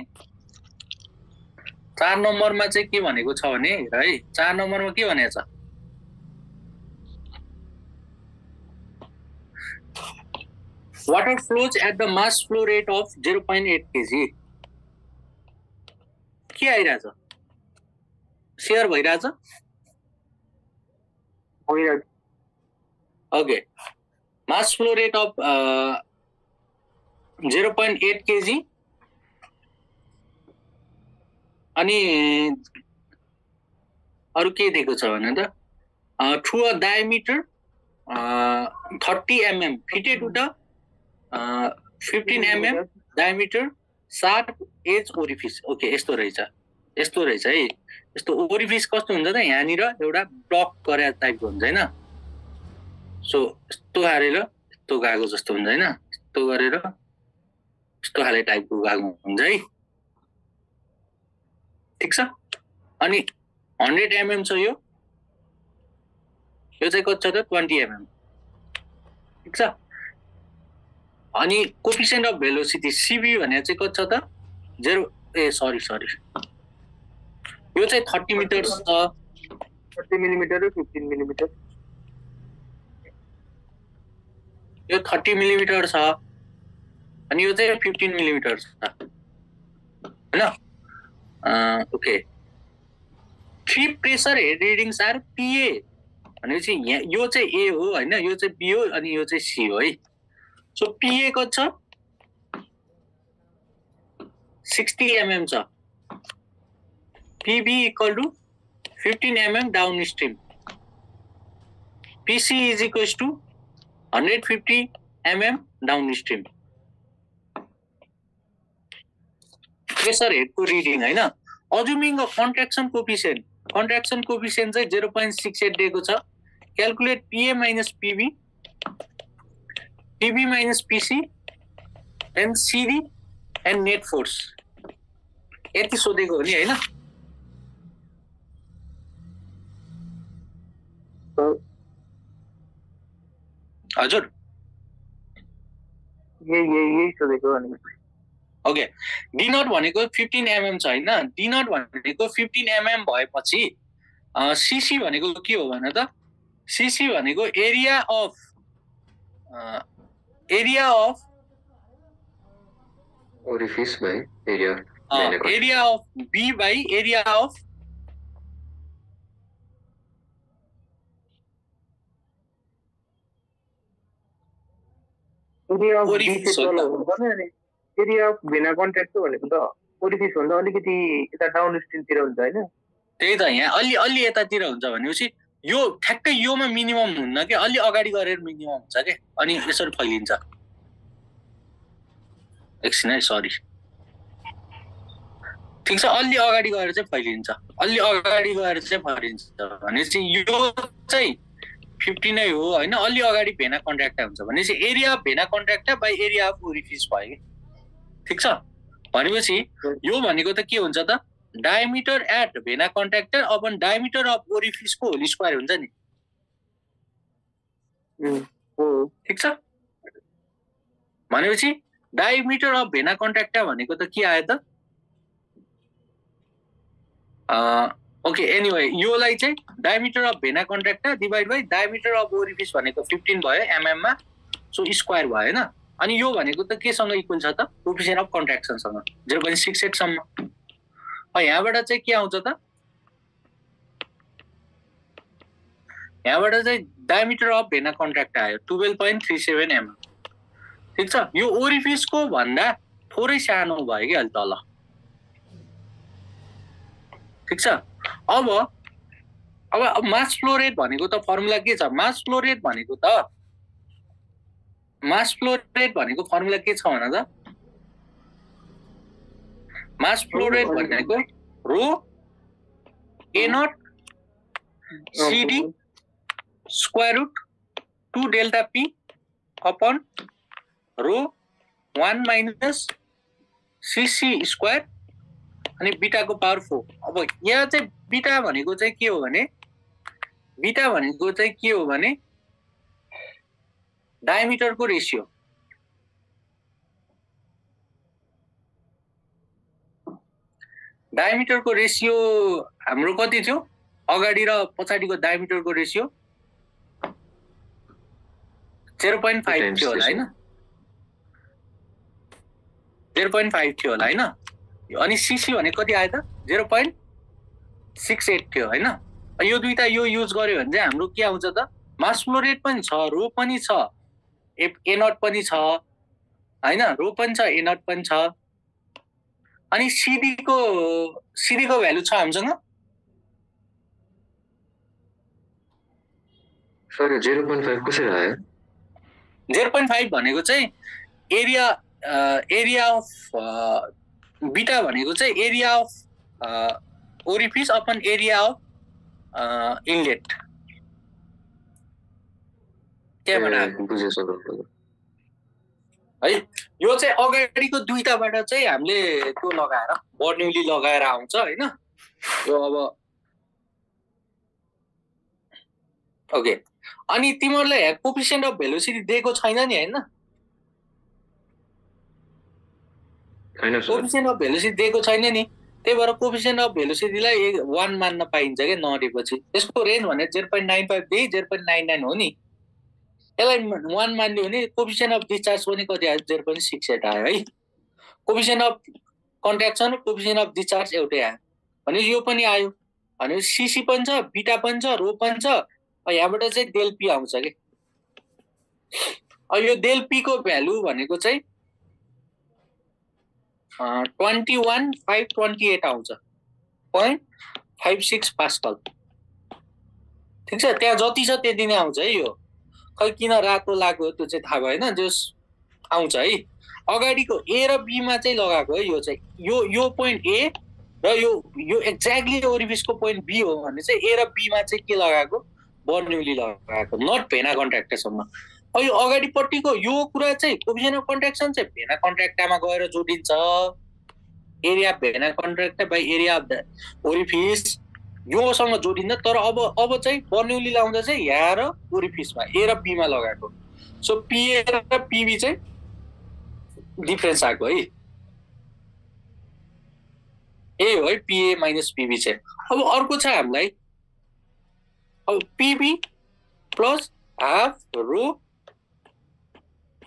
Speaker 3: 4 नम्बरमा चाहिँ के भनेको छ भने है 4 नम्बरमा के भनेको छ water flows at the mass flow rate of 0.8 kg के आइराछ शेयर भइराछ okay mass flow rate of 0.8 kg अनि अरु के दिएको छ भने त through a diameter 30 mm fitted to the 15 mm diameter sharp edge orifice okay यस्तो रहेछ यस्तो रहेछ है, यस्तो ओरिफिस कस्तो हुन्छ त यहाँनिर एउटा ब्लक गरे टाइपको हुन्छ हैन। सो यस्तो गरेर यस्तो गएको जस्तो हुन्छ हैन, यस्तो गरेर यस्तो खाले टाइपको गएको हुन्छ है। ठिक छ। अनि 100 mm छ यो चाहिँ कति छ त 20 mm। ठिक छ। अनि कोफिसिएन्ट अफ भेलोसिटी सीबी भने चाहिँ कति छ त 0 सरी यो चाहिँ 30 मिटर छ।
Speaker 1: 30 मिलिमिटर र 15 मिलिमिटर।
Speaker 3: यो 30 मिलिमिटर छ अनि यो चाहिँ 15 मिलिमिटर छ हैन। Okay. 3 pressure head readings are PA भनेपछि यो चाहिँ ए हो हैन, यो चाहिँ बी हो अनि यो चाहिँ सी हो है। सो पीए कति छ 60 mm छ। PB equal to 15 mm downstream. PC is equals to 150 mm downstream. Pressure हेडको रिडिङ हैन। अजुमिङ अ कन्ट्र्याक्सन कोफिसिएन्ट चाहिँ 0.68 दिएको छ। Calculate PA minus PB, PB minus PC and CD and net force. यति सोधेको हो नि हैन। हजुर
Speaker 1: यही सोधेको हो नि।
Speaker 3: ओके। डी नट भनेको 15 mm छ हैन। डी नट भनेको 15 mm भएपछि सीसी भनेको के हो भने त सीसी भनेको area of
Speaker 2: orifice by area
Speaker 3: area of B by area of
Speaker 1: area of
Speaker 3: orifice हो त।
Speaker 1: एरिया अफ भेना कन्ट्याक्ट भनेको त ओरिफिस भन्दा अलिकति यता डाउन स्ट्रिमतिर हुन्छ हैन।
Speaker 3: त्यही त यहाँ अलि यतातिर हुन्छ भनेपछि यो ठ्याक्कै योमा मिनिमम हुन्न के, अलि अगाडि गरेर मिनिमम हुन्छ के, अनि यसरी फैलिन्छ। एकछिन है सरी। ठिक छ। अलि अगाडि गएर चाहिँ फैलिन्छ, अलि अगाडि गएर चाहिँ फैलिन्छ भनेपछि यो चाहिँ 50 नै हो हैन। अलि अगाडि भेना कन्ट्र्याक्टा हुन्छ भनेपछि area of vena contracta by area of orifice भयो कि। ठिक छ। भनेपछि यो भनेको त के हुन्छ त diameter at vena contractor upon diameter of orifice को होल स्क्वायर हुन्छ नि। ठिक छ। भनेपछि डायमिटर अफ भेना कन्ट्र्याक्टा भनेको त के आयो त ओके एनीवे योलाई चाहिँ diameter of vena contracta divide by diameter of orifice भनेको 15 भयो एमएम मा। सो स्क्वायर भयो हैन। अनि यो भनेको त केसँग इक्वल छ त कोफिसिएन्ट अफ कन्ट्र्याक्सन सँग 0.68 सम्म। यहाँबाट चाहिँ के आउँछ त यहाँबाट चाहिँ डायमिटर अफ भेना कन्ट्र्याक्ट आयो 12.37 mm। ठिक छ। यो ओरिफिसको भन्दा थोरै सानो भयो कि अलि तल। ठिक छ। अब मास फ्लो रेट भनेको त फर्मुला के छ? मास फ्लो रेट भनेको फर्मुला के छ भन त मास फ्लो रेट भनेको rho A naught CD square root 2 delta P upon rho 1 minus CC square अनि बीटाको पावर 4। अब यहाँ चाहिँ बीटा भनेको चाहिँ के हो भने डायमिटरको रेशियो। डायमिटरको रेशियो हाम्रो कति थियो? अगाडि र पछाडिको डायमिटरको रेशियो 0.5 थियो होला हैन। 0.5 थियो होला हैन। अनि सीसी भने कति आयो त 0.68 थियो हैन। यो दुईटा यो युज गर्यो भने चाहिँ हाम्रो के आउँछ त मास फ्लो रेट पनि छ, रो पनि छ, ए नट पनि छ हैन, रो पनि छ, ए नट पनि छ। अनि सीडी को भ्यालु छ हामीसँग।
Speaker 2: सर 0.5 कसरी आयो?
Speaker 3: 0.5 भनेको चाहिँ एरिया अफ बीटा भनेको चाहिँ area of orifice upon area of inlet त्यहाँबाट आएको
Speaker 2: बुझेँ सर
Speaker 3: है। यो चाहिँ अगाडिको दुईटाबाट चाहिँ हामीले त्यो लगाएर बर्न्युली लगाएर आउँछ होइन। यो अब ओके। अनि तिमीहरूलाई कोफिसिएन्ट अफ भेलोसिटी दिएको छैन नि होइन?
Speaker 2: होइन सर
Speaker 3: कोफिसिएन्ट अफ भेलोसिटी दिएको छैन नि, त्यही भएर कोफिसिएन्ट अफ भेलोसिटीलाई 1 मान्न पाइन्छ क्या नडेपछि। त्यसको रेन्ज भने 0.95 देखि 0.99 हो नि। यसलाई 1 मान्यो भने कोफिसिएन्ट अफ डिस्चार्ज पनि कति आयो? 0.68 आयो है। कोफिसिएन्ट अफ कन्ट्र्याक्सन र कोफिसिएन्ट अफ डिस्चार्ज एउटै आयो भने यो पनि आयो भने सिसी पनि छ, बिटा पनि छ, रो पनि छ। यहाँबाट चाहिँ डेल पी आउँछ कि। यो डेल पी को भ्यालु भनेको चाहिँ 21,528 आउँछ 0.56 पास्कल। ठिक छ, त्यहाँ जति छ त्यति नै आउँछ है। यो खै किन रातो लाग्यो त्यो चाहिँ थाहा भएन, जस आउँछ है। अगाडिको ए र बीमा चाहिँ लगाएको है। यो चाहिँ यो पोइन्ट ए र यो एक्ज्याक्टली ओरिफिसको पोइन्ट बी हो भने चाहिँ ए र बीमा चाहिँ के लगाएको? बर्न्युली लगाएको, नट भेना कन्ट्र्याक्टासम्म। यो अगाडिपट्टिको यो कुरा चाहिँ कोफिसिएन्ट अफ कन्ट्र्याक्सन चाहिँ भेना कन्ट्र्याक्टामा गएर जोडिन्छ। Area vena contracta by area of the orifice योसँग जोडिन्छ। तर अब चाहिँ बर्न्युली लाउँदा चाहिँ यहाँ र ओरिफिसमा ए र बीमा लगाएको। सो पिए र पिबी चाहिँ डिफरेन्स आएको है। ए हो है पिए माइनस पिबी चाहिँ। अब अर्को छ हामीलाई अब PB plus half rho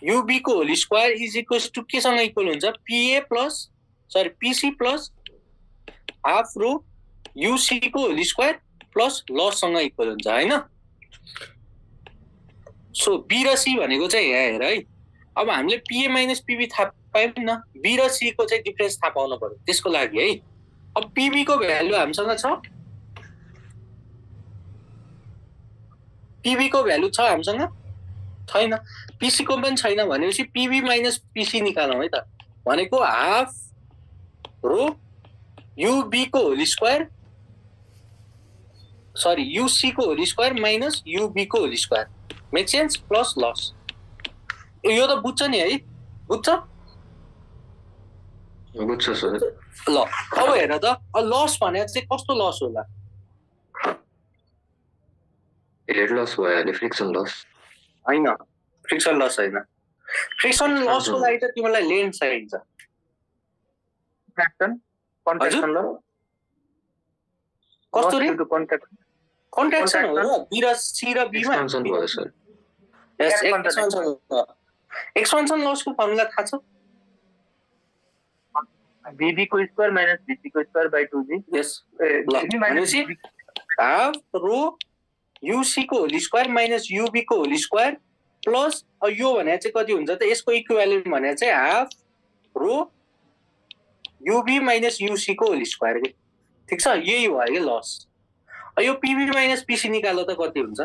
Speaker 3: UB को whole square is equals to केसँग इक्वल हुन्छ? PA plus sorry PC plus half rho UC को होल स्क्वायर प्लस लससँग इक्वल हुन्छ होइन। सो बी र सी भनेको चाहिँ यहाँ हेर है। अब हामीले पिए माइनस पिबी थाहा पायौँ न, बी र सी को चाहिँ डिफरेन्स थाहा पाउनु पर्यो त्यसको लागि है। अब पिबी को भ्यालु हामीसँग छ, पिबी को भ्यालु छ हामीसँग छैन, पिसी को पनि छैन भनेपछि पिबी माइनस पिसी निकालौँ है त। भनेको हाफ रो युबी को होल स्क्वायर सरी युसी को होल स्क्वायर माइनस युबी को whole square make sense plus loss. यो त बुझ्छ नि है? बुझ्छ
Speaker 2: सर।
Speaker 3: ल अब हेर त लस भने चाहिँ कस्तो लस होला?
Speaker 2: हेड लस भयो, फ्रिक्सन लस
Speaker 3: होइन, फ्रिक्सन लस होइन। फ्रिक्सन लसको लागि त तिमीलाई लेन्थ चाहिन्छ।
Speaker 1: कन्ट्र्याक्सन ल
Speaker 3: कस्तो रे? कन्ट्र्याक्सन हो र बी र सी र बीमा
Speaker 2: एक्सपेन्सन भयो सर।
Speaker 3: यस एक्सपेन्सन लसको फर्मुला थाहा छ?
Speaker 1: बीबी को स्क्वायर माइनस बीसी को स्क्वायर बाइ 2g।
Speaker 3: यस भनेपछि हाफ रो युसी को होल स्क्वायर माइनस युबी को होल स्क्वायर प्लस यो भने चाहिँ कति हुन्छ त? यसको इक्विभ्यालेन्ट भने चाहिँ हाफ रो युबी माइनस युसी को होल स्क्वायर के। ठिक छ, यही हो है लस। यो पिबी माइनस पिसी निकाल्दा त कति हुन्छ?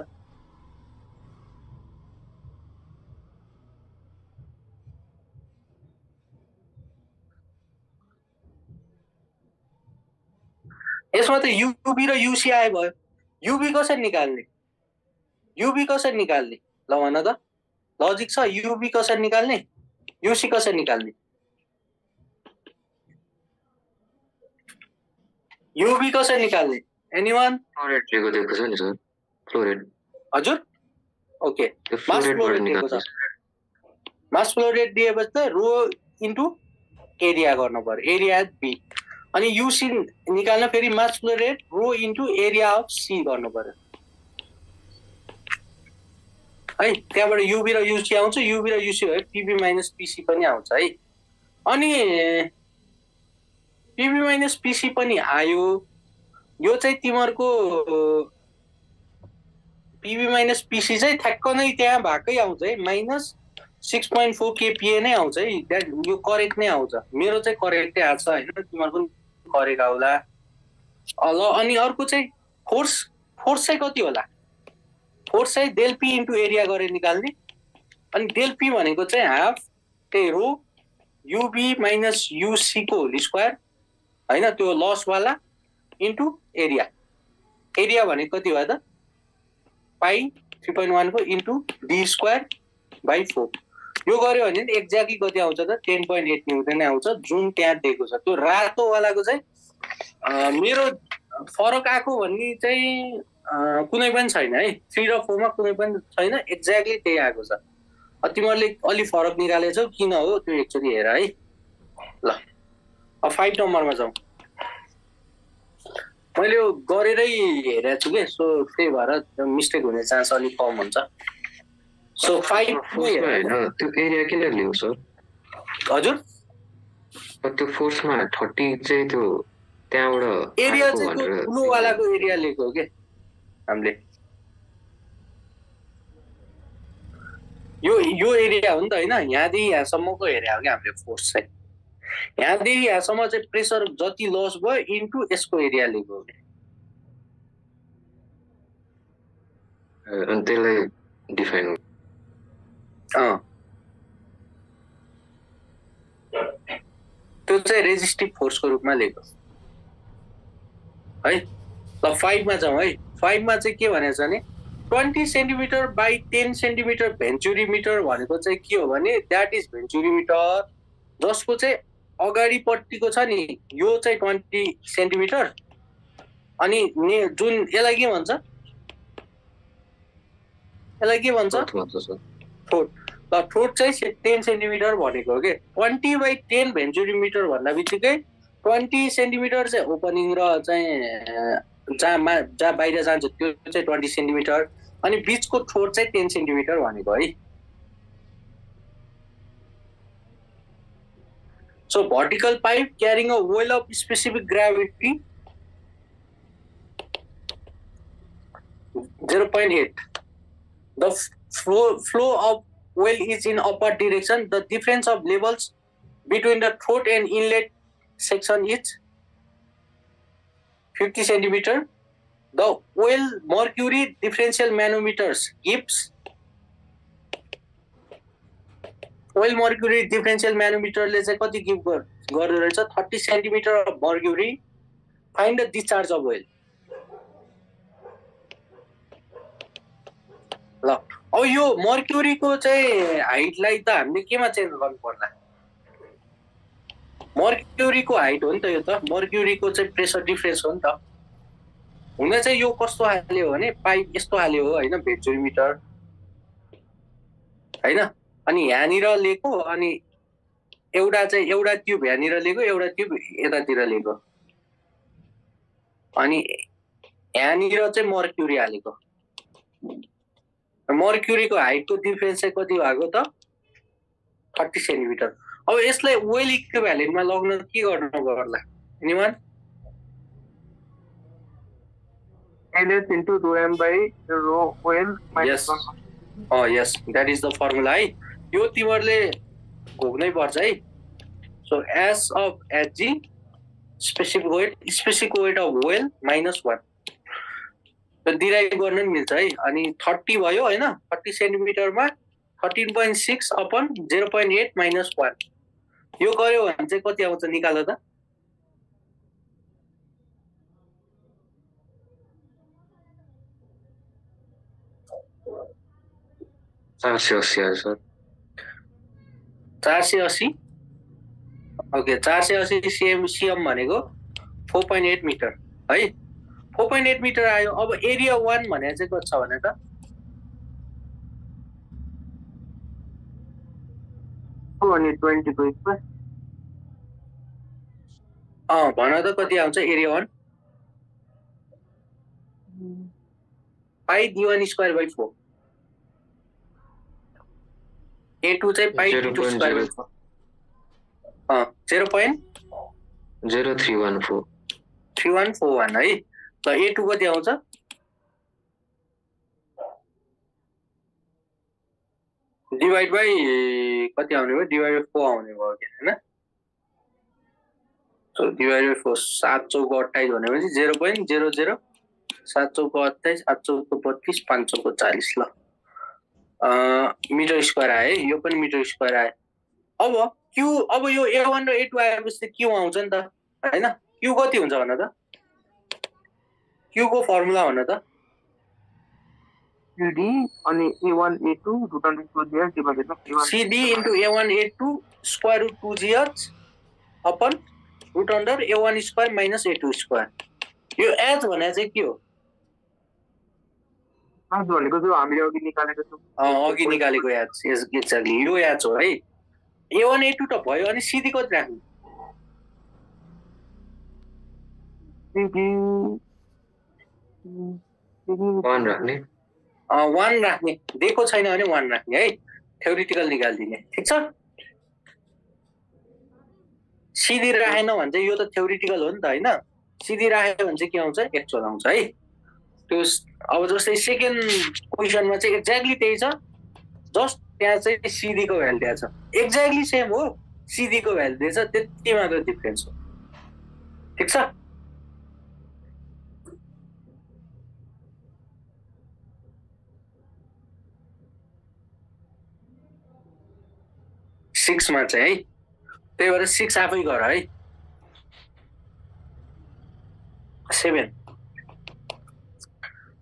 Speaker 3: यसमा त युबी र युसी आए भयो। युबी कसरी निकाल्ने? युबी कसरी निकाल्ने? ल भन त, लजिक छ। युबी कसरी निकाल्ने? युसी कसरी निकाल्ने? युबी कसरी निकाल्ने? एनीवन?
Speaker 2: फ्लोरेट दिएको छ नि सर, फ्लोरेट।
Speaker 3: हजुर ओके, मास फ्लोरेट दिएको छ। मास फ्लोरेट दिएपछि त रो इन्टु एरिया गर्नु पर्यो, एरिया बी। अनि युसी निकाल्न फेरि mass flow rate rho into area of C गर्नु पर्यो है। त्यहाँबाट युबी र युसी आउँछ, युबी र युसी भयो पिबी माइनस पिसी पनि आउँछ है। अनि पिबी माइनस पिसी पनि आयो। यो चाहिँ तिमीहरूको पिबी माइनस पिसी चाहिँ ठ्याक्क नै त्यहाँ भएकै आउँछ है, माइनस 6.4 केपिए नै आउँछ है। यो करेक्ट नै आउँछ। मेरो चाहिँ करेक्टै आएको छ होइन, तिमीहरूको पनि करेक्ट आउला। ल अनि अर्को चाहिँ फोर्स चाहिँ कति होला? फोर्स चाहिँ डेल पी इन्टु एरिया गरेर निकाल्ने। अनि डेल पी भनेको चाहिँ हाफ त्यही रो युबी माइनस युसी को होल स्क्वायर हैन त्यो लस वाला इन्टु एरिया एरिया भने कति भयो त पाई 3.1 को इन्टु डी स्क्वायर बाई 4 यो गर्यो भने नि एक्ज्याक्टली कति आउँछ त 10.8 न्युटन आउँछ जुन त्यहाँ दिएको छ त्यो रातो वालाको चाहिँ मेरो फरक आएको भन्ने चाहिँ कुनै पनि छैन है 3 र 4 मा कुनै पनि छैन एक्ज्याक्टली त्यही आएको छ तिमीहरूले अलि फरक निकालेछौ किन हो त्यो एकचोटि हेर है ल अब 5 नम्बरमा जाउँ मैले यो गरेरै हेरेको छु के सो त्यही भएर मिस्टेक हुने चान्स अलिक कम हुन्छ सो 5
Speaker 2: त्यो एरिया किन लियो सर
Speaker 3: हजुर
Speaker 2: त्यो फोर्समा 30 चाहिँ त्यो त्यहाँबाट
Speaker 3: एरिया चाहिँ त्यो ठुलो वालाको एरिया लिएको हो के हामीले यो एरिया हो नि त हैन यहाँदेखि यहाँसम्मको एरिया हो कि हामीले फोर्स चाहिँ यहाँदेखि यहाँसम्म चाहिँ प्रेसर जति लस भयो इन्टु यसको एरिया लिएको हो
Speaker 2: अनि त्यसलाई डिफाइन
Speaker 3: त्यो चाहिँ रेजिस्टिभ फोर्सको रूपमा लिएको है ल 5 मा जाउँ है 5 मा चाहिँ के भनेको छ भने 20 सेन्टिमिटर बाई 10 सेन्टिमिटर भेन्चुरिमिटर भनेको चाहिँ के हो भने द्याट इज भेन्चुरिमिटर जसको चाहिँ अगाडिपट्टिको छ नि यो चाहिँ 20 सेन्टिमिटर अनि जुन यसलाई के भन्छ थ्रोट ल थ्रोट चाहिँ 10 सेन्टिमिटर भनेको हो कि 20 बाई 10 भेन्चुरिमिटर भन्दा बित्तिकै 20 सेन्टिमिटर चाहिँ ओपनिङ र चाहिँ जहाँ बाहिर जान्छ त्यो चाहिँ 20 सेन्टिमिटर अनि बिचको थ्रोट चाहिँ 10 सेन्टिमिटर भनेको है So vertical pipe carrying a oil of specific gravity 0.8. The flow of oil is in upward direction. The difference of levels between the throat and inlet section is 50 centimeter. The oil mercury differential manometers gives oil mercury differential manometer ले चाहिँ कति give गर्दो रहेछ 30 centimetre of mercury find the discharge of oil ल अब यो मर्क्युरीको चाहिँ हाइटलाई त हामीले केमा चेन्ज गर्नु पर्ला मर्क्युरीको हाइट हो नि त यो त मर्क्युरीको चाहिँ प्रेसर डिफरेन्स हो नि त हुन चाहिँ यो कस्तो हाल्यो भने पाइप यस्तो हाल्यो हो हैन भेन्चुरिमिटर हैन अनि यहाँनिर लिएको अनि एउटा ट्युब यहाँनिर लिएको एउटा ट्युब यतातिर लिएको अनि यहाँनिर चाहिँ मर्क्युरी हालेको मर्क्युरीको हाइटको डिफरेन्स चाहिँ कति भएको त 30 सेन्टिमिटर अब यसलाई ओइल इक्विभ्यालेन्टमा लग्न के गर्नु पर्ला anyone
Speaker 1: LS into 2m by rho oil minus
Speaker 3: yes that is the formula है यो तिमीहरूले घोक्नै पर्छ है so S of HG specific weight of oil minus 1 derive गर्न नि मिल्छ है अनि 30 भयो हैन 30 सेन्टिमिटरमा 13.6 अपन 0.8 माइनस 1 यो गर्यो भने चाहिँ कति आउँछ निकाल त
Speaker 2: 480 सर
Speaker 3: 480 ओके 480 सीएम भनेको 4.8 मिटर है 4.8 मिटर आयो अब एरिया 1 भने चाहिँ कति छ भने त
Speaker 1: अनि 20 को स्क्वायर
Speaker 3: भन त कति आउँछ area 1 pie d1 square by 4 A2 चाहिँ पाई d2 स्क्वायर बाइ 4
Speaker 2: 0.0314
Speaker 3: 3141 है ल A2 कति आउँछ डिवाइड बाइ कति आउने भयो डिवाइड बाइ 4 आउने भयो के हैन सो डिवाइड बाइ 4 7 चौको 28 भनेपछि 0.00 7 चौको 28 8 चौको 32 5 चौको 40 ल मिटर स्क्वायर आयो यो पनि मिटर स्क्वायर आयो अब क्यू अब यो A1 र A2 आएपछि क्यू आउँछ नि त हैन क्यू कति हुन्छ भन त क्यू को फर्मुला भन त
Speaker 1: CD अनि A1 A2 root under 2GH divided by A1
Speaker 3: CD into A1 A2 square root 2GH upon root under A1 square minus A2 square यो एच भने चाहिँ के हो
Speaker 1: आज भनेको जो हामीले अघि निकालेको छौँ
Speaker 3: अघि निकालेको एच एक्ज्याक्टली यो एच हो है A1 A2 त भयो अनि CD कति राख्नु
Speaker 1: CD
Speaker 2: 1 राख्ने
Speaker 3: 1 राख्ने दिएको छैन भने 1 राख्ने है थ्योरिटिकल निकाल्दिने ठीक छ सिधी राखेन भने चाहिँ यो त थ्योरिटिकल हो नि त हैन सिधी राख्यो भने चाहिँ के आउँछ एक्चुअल आउँछ है त्यो अब जस्तै सेकेन्ड क्वेशनमा चाहिँ एक्ज्याक्टली त्यही छ जस्ट त्यहाँ चाहिँ सिधी को भ्यालु दिएको छ एक्ज्याक्टली सेम हो सिधी को भ्यालु दिएछ त्यति मात्र डिफरेन्स हो ठीक छ सिक्समा चाहिँ है त्यही भएर 6 आफै गर है 7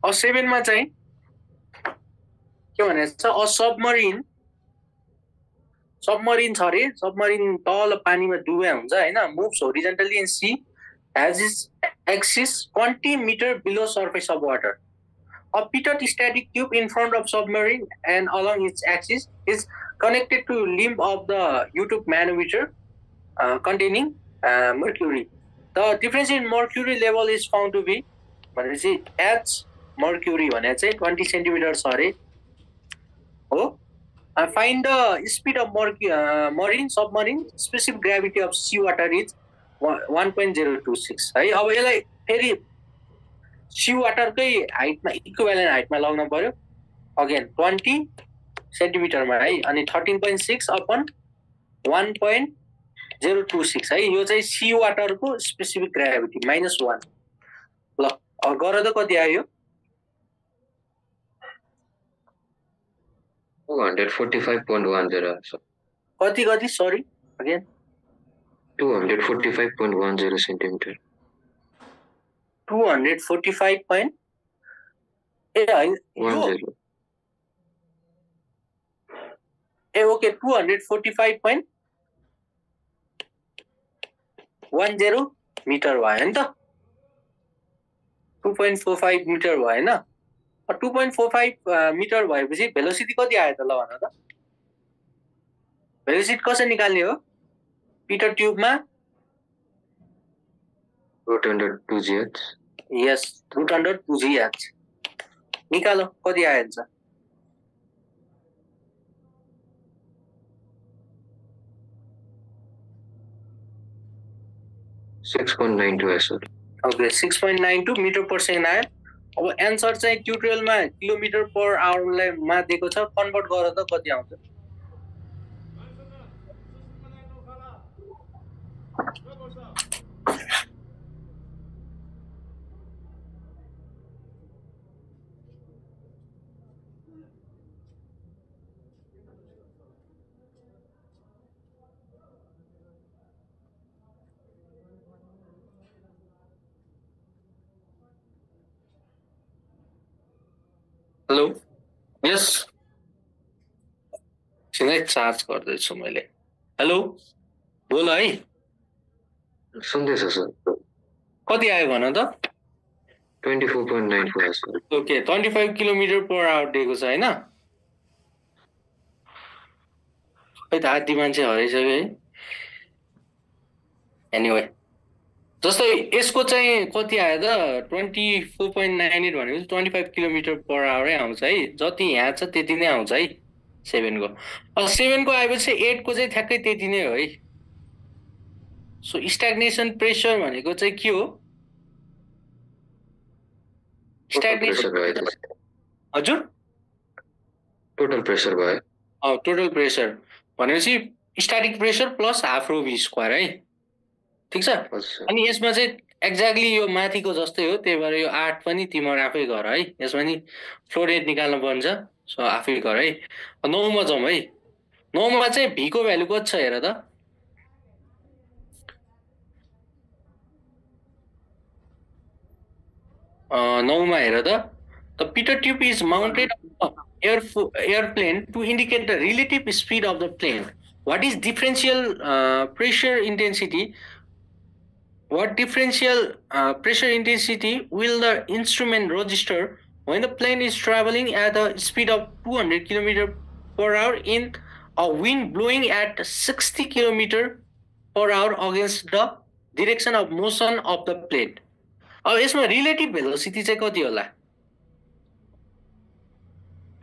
Speaker 3: अब 7 मा चाहिँ के भनेको छ अ सबमरिन छ रे सबमरिन तल पानीमा डुबे हुन्छ हैन moves horizontally in sea has its axis 20 metre below surface of water A pitot static tube in front of submarine and along its axis is connected to limb of the U-tube manometer containing mercury. The difference in mercury level is found to be H mercury 20 centimeters find the speed of marine submarine specific gravity of seawater is 1.026 है अब यसलाई फेरि C वाटरकै हाइटमा equivalent हाइटमा लगाउन पर्यो again 20 सेन्टिमिटरमा है अनि 13.6 upon 1.026 है यो चाहिँ सी वाटरको स्पेसिफिक ग्राभिटी -1 ल गर त कति आयो
Speaker 2: 245.10
Speaker 3: कति sorry again
Speaker 2: 245.10 centimetre
Speaker 3: 245 point okay 245.10 metre भयो नि त 2.45 मिटर भयो हैन 2.45 मिटर भएपछि भेलोसिटी कति आयो त ल भन त भेलोसिटी कसरी निकाल्ने हो पिटर ट्युबमा
Speaker 2: root under 2gh
Speaker 3: yes root under 2gh निकालो कति आइन्छ
Speaker 2: 6.92 sir
Speaker 3: okay 6.92 metre per second आयो अब एन्सर चाहिँ ट्युटोरियलमा किलोमिटर पर आवरलाई मा दिएको छ कन्भर्ट गर त कति आउँछ हेलो यस सिधै चार्ज गर्दैछु मैले हेलो बोल है
Speaker 2: सुन्दैछ सर
Speaker 3: कति आयो भन त
Speaker 2: 24.94 sir
Speaker 3: okay 25 kilometre per hour दिएको छ हैन खै त आधी मान्छे हराइसक्यो है एनीवे जस्तै यसको चाहिँ कति आयो त 24.98 भनेपछि 25 किलोमिटर पर आवरै आउँछ है जति यहाँ छ त्यति नै आउँछ है 7 को अब 7 को आएपछि 8 को चाहिँ ठ्याक्कै त्यति नै हो है सो स्ट्याग्नेसन प्रेसर भनेको चाहिँ के हो स्ट्याग्नेसन हजुर
Speaker 2: टोटल प्रेसर भयो
Speaker 3: टोटल प्रेसर भनेपछि स्ट्याटिक प्रेसर प्लस हाफ रो v स्क्वायर है ठीक छ अनि यसमा चाहिँ एक्ज्याक्टली यो माथिको जस्तै हो त्यही भएर यो 8 पनि तिम्रो आफै गर है यसमा नि फ्लो रेट निकाल्नु पर्छ सो आफै गर है 9 मा जाउँ है 9 मा चाहिँ v को भ्यालु कति छ हेर त 9 मा हेर त the pitot tube is mounted on the airplane to indicate the relative speed of the plane. What is differential pressure intensity? What differential pressure intensity will the instrument register when the plane is traveling at a speed of 200 km per hour in a wind blowing at 60 km per hour against the direction of motion of the plane? अब यसमा relative velocity चाहिँ कति होला?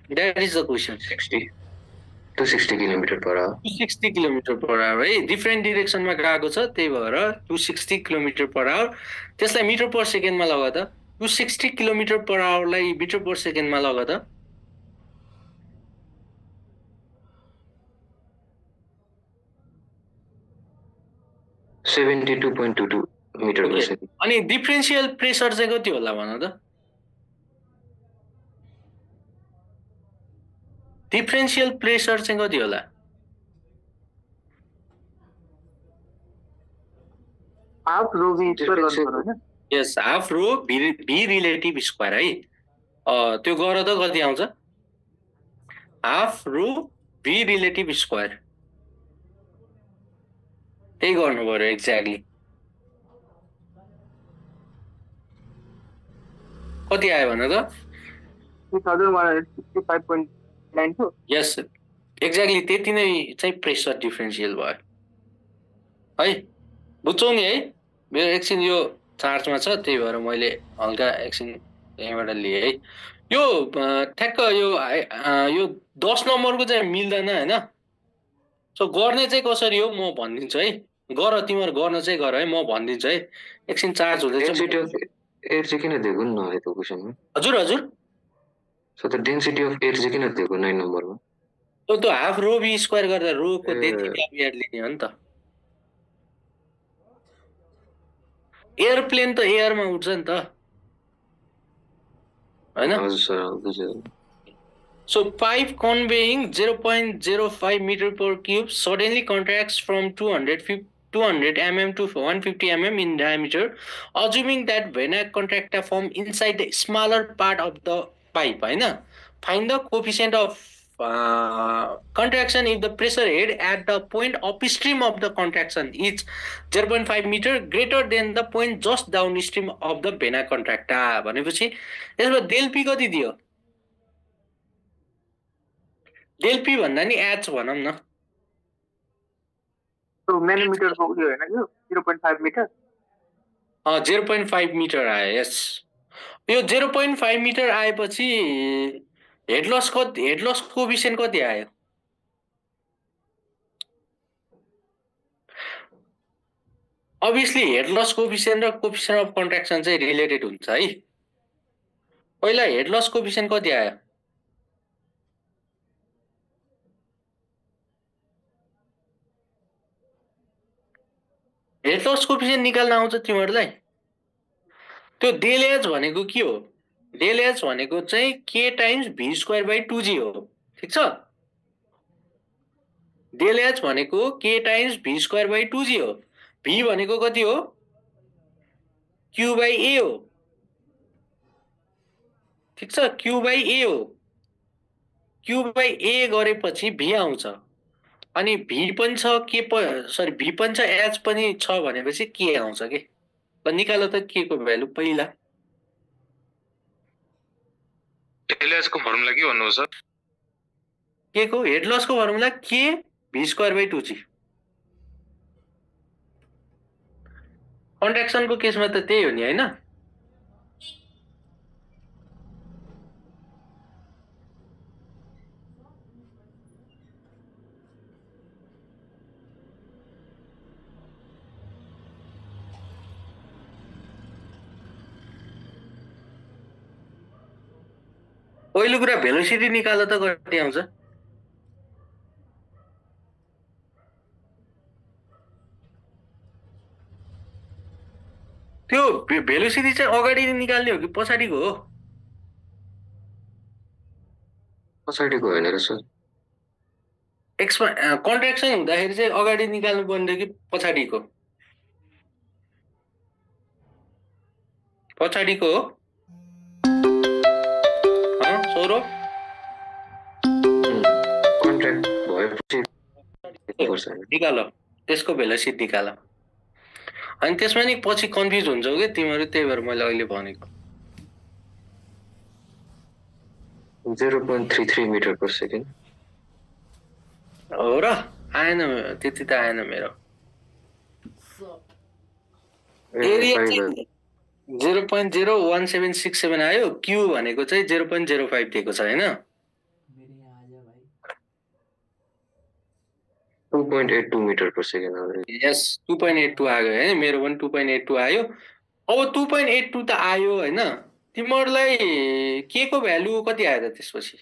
Speaker 3: That is the question.
Speaker 2: 260 km per hour.
Speaker 3: 260 km per hour है, different डिरेक्सनमा गएको छ, त्यही भएर 260 km per hour. त्यसलाई मिटर पर सेकेन्डमा लगा त. 260 km per hour लाई मिटर पर सेकेन्डमा लगा त.
Speaker 2: $72.22 मीटर पर सेकेन्ड.
Speaker 3: अनि डिफरेन्शियल प्रेसर चाहिँ कति होला भन त? डिफरेन्शियल प्रेसर चाहिँ कति होला?
Speaker 1: हाफ रो भी स्क्वायर गर्नु पर्यो हैन?
Speaker 3: यस, हाफ रो भी रिलेटिभ स्क्वायर है. त्यो गर त कति आउँछ? हाफ रो भी रिलेटिभ स्क्वायर. त्यही गर्नु पर्यो एक्ज्याक्टली. कति आयो भन त?
Speaker 1: 2165.92.
Speaker 3: यस, एक्ज्याक्टली त्यति नै चाहिँ प्रेसर डिफरेन्शियल भयो है. बुझ्छौ नि है? मेरो एकछिन यो चार्जमा छ, त्यही भएर मैले हल्का एकछिन यहीँबाट लिएँ है. यो ठ्याक्क यो 10 नम्बरको चाहिँ मिल्दैन हैन. सो गर्ने चाहिँ कसरी हो म भनिदिन्छु है. गर, तिमीहरु गर्न चाहिँ गर है, म भनिदिन्छु है. एकछिन चार्ज हुँदैछ.
Speaker 2: डेन्सिटी अफ एयर चाहिँ किन दिएको नि नभएको क्वेशनमा?
Speaker 3: हजुर हजुर.
Speaker 2: So the density of air चाहिँ किन दिएको 9 नम्बरमा?
Speaker 3: त्यो हाफ रो भी स्क्वायर गर्दा रो को डेन्सिटी अफ एयर लिने हो नि त. एयरप्लेन त एयरमा उड्छ नि त हैन?
Speaker 2: हजुर सर, बुझ्यो.
Speaker 3: So pipe conveying 0.05 meter per cube suddenly contracts from 200 mm to 150 mm in diameter, assuming that vena contracta form inside the smaller part of the pipe. Find the coefficient of contraction if the pressure head at the point upstream of the contraction is 0.5 meter greater than the point just downstream of the vena contracta. भनेपछि यसमा del P कति दियो? Del P भन्दा नि H भनौं न.
Speaker 1: So नैनोमिटर को उयो हैन यो 0.5 मिटर.
Speaker 3: 0.5 मिटर आयो. यस, यो 0.5 मिटर आएपछि हेड लस कोएफिसिएन्ट कति आयो? obviously हेड लस कोएफिसिएन्ट र कोएफिसिएन्ट अफ कन्ट्राक्सन चाहिँ रिलेटेड हुन्छ है. पहिला हेड लस कोएफिसिएन्ट कति आयो? हेड लस कोएफिसिएन्ट निकाल्न आउँछ तिमीहरुलाई. त्यो डेल एच भनेको के हो? डेल एच भनेको चाहिँ k times v square by 2g हो. ठीक छ? डेल एच भनेको k times v square by 2g हो. v भनेको कति हो? q बाइ a हो. ठीक छ? q बाइ a हो. q बाइ a गरेपछि v आउँछ. अनि v पनि छ, v पनि छ, h पनि छ भनेपछि के आउँछ के? ल निकाल्नु त के को भ्यालु पहिला.
Speaker 4: डेल एच को फर्मुला के भन्नु सर?
Speaker 3: के को हेड लस को formula k v square by 2g. Contraction को केसमा त त्यही हो नि हैन? पहिलो कुरा भेलोसिटी निकाल्दा त कति आउँछ? त्यो भेलोसिटी चाहिँ अगाडि निकाल्ने हो कि पछाडीको हो?
Speaker 2: पछाडीको हैन र सर.
Speaker 3: कन्ट्राक्सन हुँदाखेरि चाहिँ अगाडि निकाल्नु पर्ने कि पछाडीको? पछाडीको हो. सौरभ
Speaker 2: कन्ट्र्याक्ट भएपछि
Speaker 3: निकाल त्यसको भेलोसिटी निकाल अनि त्यसमा नि पछि कन्फ्युज हुन्छौ के तिमीहरू त्यही भएर मैले अहिले भनेको
Speaker 2: 0.33 मिटर पर सेकेन्ड
Speaker 3: हो र आएन त्यति त आएन मेरो एरिया 0.01767 आयो क्यू भनेको चाहिँ 0.05 दिएको छ हैन
Speaker 2: 2.82 मिटर पर सेकेन्ड
Speaker 3: यस 2.82 आयो हैन मेरो पनि 2.82 आयो अब 2.82 त आयो हैन तिमीहरूलाई के को भ्यालु कति आयो त त्यसपछि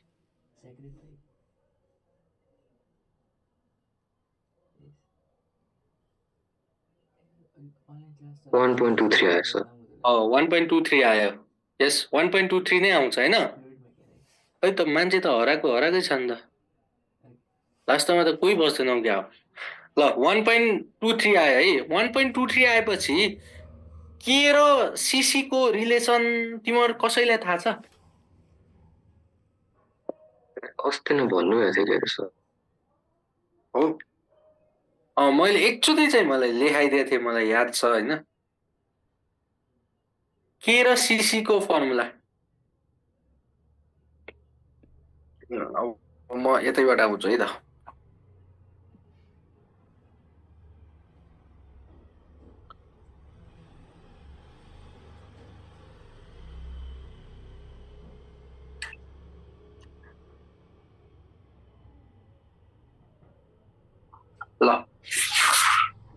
Speaker 2: 1.23 आयो सर
Speaker 3: 1.23 आयो यस 1.23 नै आउँछ हैन खै त मान्छे त हराकै छ नि त लास्टमा त कोही बस्दैन क्या ल 1.23 आयो है 1.23 आएपछि के र सीसी को रिलेसन तिमीहरू कसैलाई थाहा छ
Speaker 2: अस्ति नै भन्नुभएको थियो के सर
Speaker 3: हो मैले एकचोटि चाहिँ मलाई लेखाइदिएको थिएँ मलाई याद छ हैन के र सीसी को फर्मुला म यतैबाट आउँछु है त ल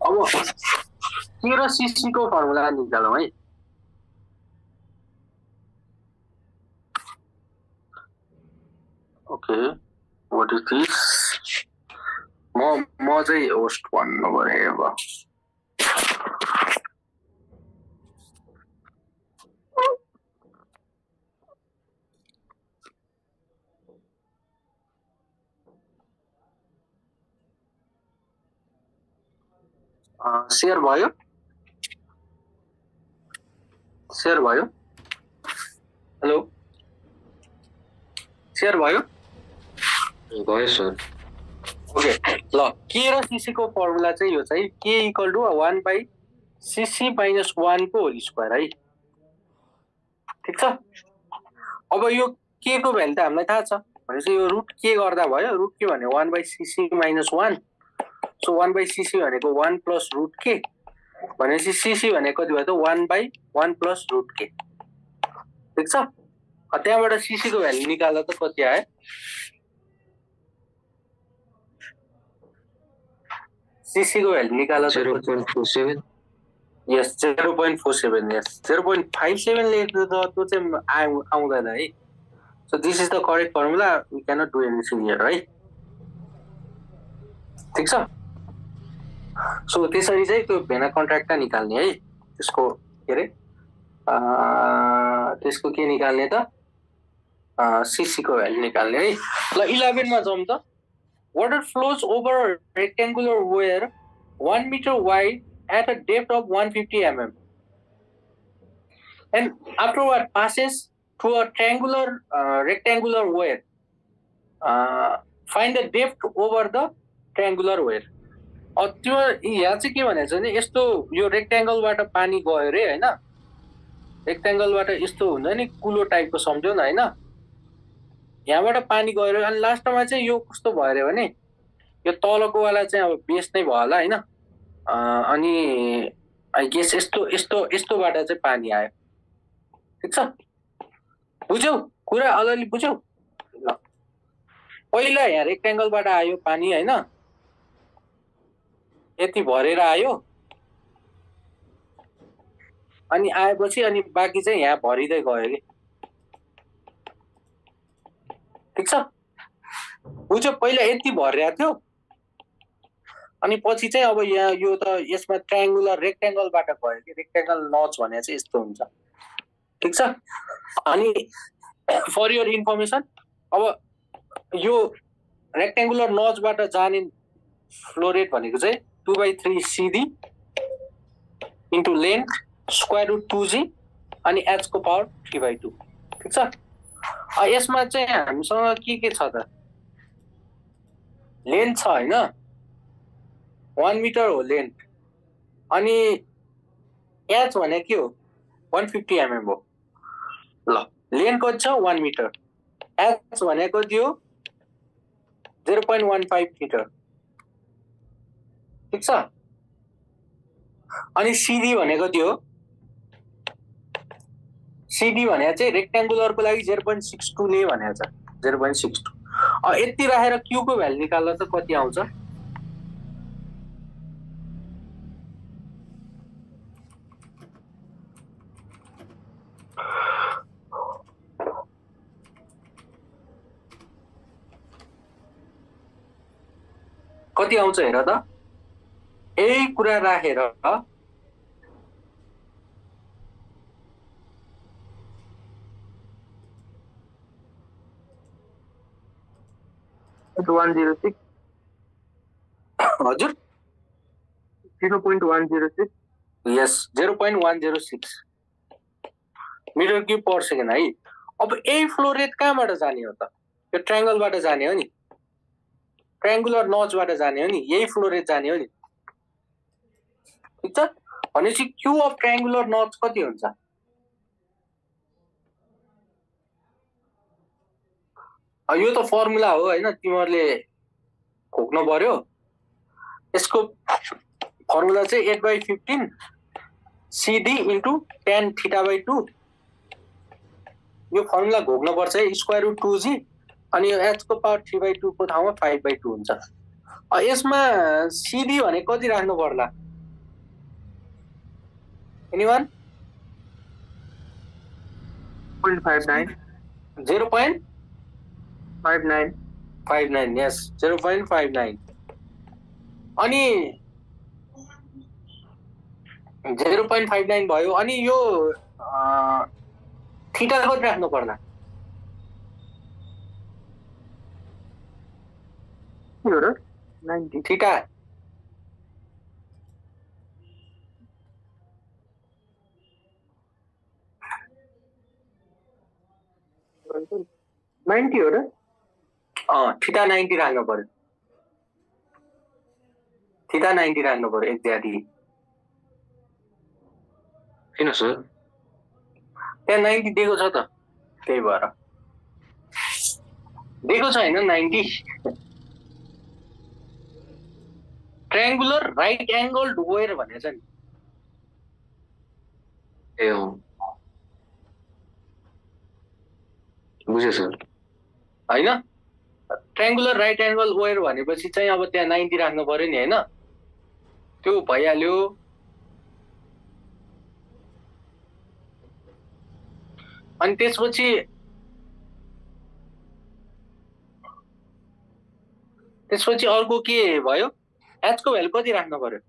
Speaker 3: अब के र सीसी को फर्मुला निकालौँ है ओके व्हाट इज दिस म चाहिँ होस्ट भन्नु पर्यो अब शेयर भयो हेलो शेयर भयो
Speaker 2: सर
Speaker 3: ओके ल के र सीसी को फर्मुला चाहिँ यो चाहिँ के इक्वल टु 1/cc - 1 को होल स्क्वायर है ठीक छ अब यो के को भ्यालु त हामीलाई थाहा छ भनेपछि यो रुट के गर्दा भयो रुट के भने 1/cc - 1 सो 1/cc भनेको 1 प्लस रुट के भनेपछि सीसी भनेको कति भयो त 1/1 प्लस रुट के ठीक छ त्यहाँबाट सीसी को भ्यालु निकाल्दा त कति आयो सीसी को भ्यालु निकाल्दा
Speaker 2: 0.47
Speaker 3: यस 0.47 यस 0.57 लेख्दा त त्यो चाहिँ आउँदैन है so this is the correct formula we can not do anything here है ठीक छ सो त्यसरी चाहिँ त्यो भेना कन्ट्र्याक्ट निकाल्ने है त्यसको के अरे त्यसको के निकाल्ने त सीसी को भ्यालु निकाल्ने है ल 11 मा जाउँ त water flows over a rectangular wire 1 meter wide at a depth of 150 mm and afterward passes through a rectangular wire find the depth over the triangular wire त्यो यहाँ चाहिँ के भनेको छ भने यस्तो यो रेक्ट्याङ्गलबाट पानी गयो रे हैन रेक्ट्याङ्गलबाट यस्तो हुन्छ नि कुलो टाइपको सम्झ्यौ न हैन यहाँबाट पानी गयो रे अनि लास्टमा चाहिँ यो कस्तो भयो रे भने यो तलको वाला चाहिँ अब बेस नै भयो होला हैन अनि आई गेस यस्तोबाट चाहिँ पानी आयो ठीक छ बुझ्यौ कुरा अलि बुझ्यौ ल पहिला यहाँ रेक्ट्याङ्गलबाट आयो पानी हैन यति भरेर आयो अनि आएपछि अनि बाँकी चाहिँ यहाँ भरिदै गयो कि ठीक छ बुझ्यो पहिला यति भरिरहेको थियो अनि पछि चाहिँ अब यहाँ यो त यसमा ट्रायंगुलर रेक्ट्याङ्गलबाट गयो कि रेक्ट्याङ्गल नच भने चाहिँ यस्तो हुन्छ ठीक छ अनि फर योर इन्फर्मेसन अब यो रेक्ट्याङ्गुलर नचबाट जाने फ्लो रेट भनेको चाहिँ 2/3 CD into length square root 2G अनि h को पावर 3/2 ठीक छ यसमा चाहिँ हामीसँग के छ त लेन्थ छ होइन 1 मिटर हो लेन्थ अनि एच भने के हो 150 mm हो ल लेन्थ कति छ 1 मिटर एच भनेको थियो 0.15 मिटर ठिक छ अनि सिडी भनेको थियो सिडी भनेको चाहिँ रेक्ट्याङ्गुलरको लागि 0.62 ले भनेको छ 0.62 यति राखेर क्यू को भ्यालु निकाल्दा चाहिँ कति आउँछ कति आउँछ हेर त यही कुरा राखेर
Speaker 1: 106
Speaker 3: हजुर
Speaker 1: 0.106
Speaker 3: यस 0.106 मिटर क्युब पर सेकेन्ड है अब यही फ्लो रेट कहाँबाट जाने हो त यो ट्रायंगलबाट जाने हो नि ट्रायंगुलर नचबाट जाने हो नि यही फ्लो रेट जाने हो नि ठिक छ भनेपछि क्यू अफ ट्रायंगुलर नच कति हुन्छ यो त फर्मुला हो हैन तिमीहरुले खोक्न पर्यो यसको फर्मुला चाहिँ 8/15 CD into tan θ/2 यो फर्मुला घोक्न पर्छ है स्क्वायर रुट 2g अनि यो h को पावर 3/2 को ठाउँमा 5/2 हुन्छ यसमा CD भने कति राख्नु पर्ला एनीवन
Speaker 1: 0.59
Speaker 3: 0.59 yes 0.59 अनि 0.59 भयो अनि यो थीटा कति राख्नु पर्ला
Speaker 1: के हो र 90
Speaker 3: थीटा
Speaker 1: हो र
Speaker 3: थीटा 90 राख्नु पर्यो थीटा 90 राख्नु पर्यो एक्ज्याक्टली
Speaker 2: किन सर
Speaker 3: त्यहाँ 90 दिएको छ त त्यही भएर दिएको छ हैन 90 ट्रायंगुलर राइट एंगल्ड वेयर भनेछ नि
Speaker 2: ए हो बुझे सर
Speaker 3: हैन ट्रायंगुलर राइट एंगल वेयर भनेपछि चाहिँ अब त्यहाँ 90 राख्नु पर्यो नि हैन त्यो भइहाल्यो अनि त्यसपछि अर्को के भयो h को भ्यालु कति राख्नु पर्यो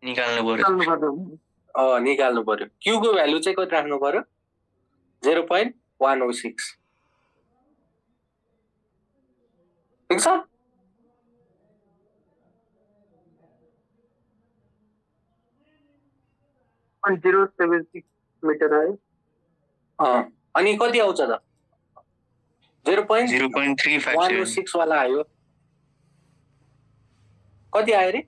Speaker 3: निकाल्नु पर्यो q को भ्यालु चाहिँ कति राख्नु पर्यो 0.106 ठीक छ
Speaker 1: 0.076 मिटर आयो
Speaker 3: अनि कति आउँछ त 0.106 वाला आयो कति आयो रे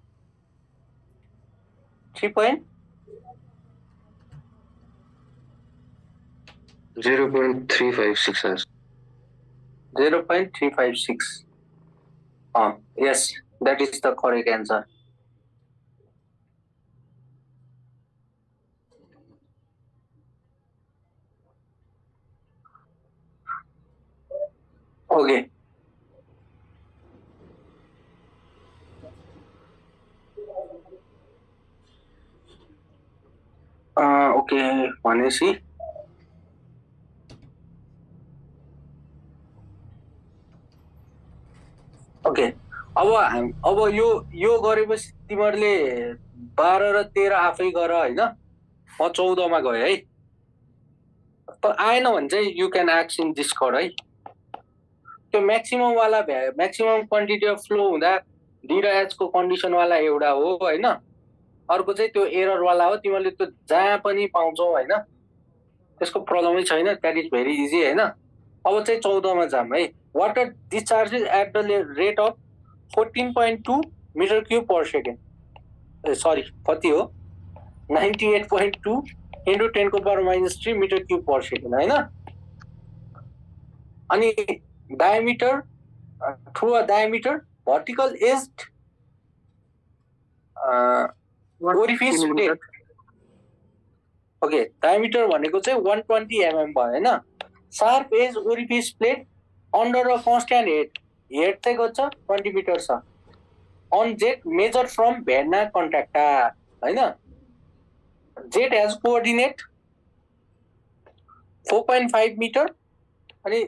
Speaker 2: 0.356
Speaker 3: 0.356 yes that is the correct answer okay okay भनेपछि ओके अब यो गरेपछि तिमीहरुले 12 र 13 आफै गर हैन म 14 मा गए है त आएन भने चाहिँ you can x in discard है त्यो म्याक्सिमम वाला म्याक्सिमम क्वान्टिटी अफ फ्लो हुँदा डी र एच को कन्डिसन वाला एउटा हो हैन अर्को चाहिँ त्यो एरर वाला हो तिमीहरुले त्यो जहाँ पनि पाउँछौ हैन त्यसको प्रब्लमै छैन, द्याट इज भेरी इजी होइन। अब चाहिँ 14 मा जाम है। Water discharges at the rate of 14.2 metre cube per second, sorry कति हो 98.2 into 10⁻³ metre cube per second होइन। अनि diameter through a diameter vertical edge orifice plate. Okay, diameter भनेको चाहिँ 120 mm भयो होइन। Sharp edge orifice plate under a constant head चाहिँ कति छ 20 मिटर छ। On jet measure from vena contracta होइन। जेट हेज कोअर्डिनेट 4.5 मिटर अनि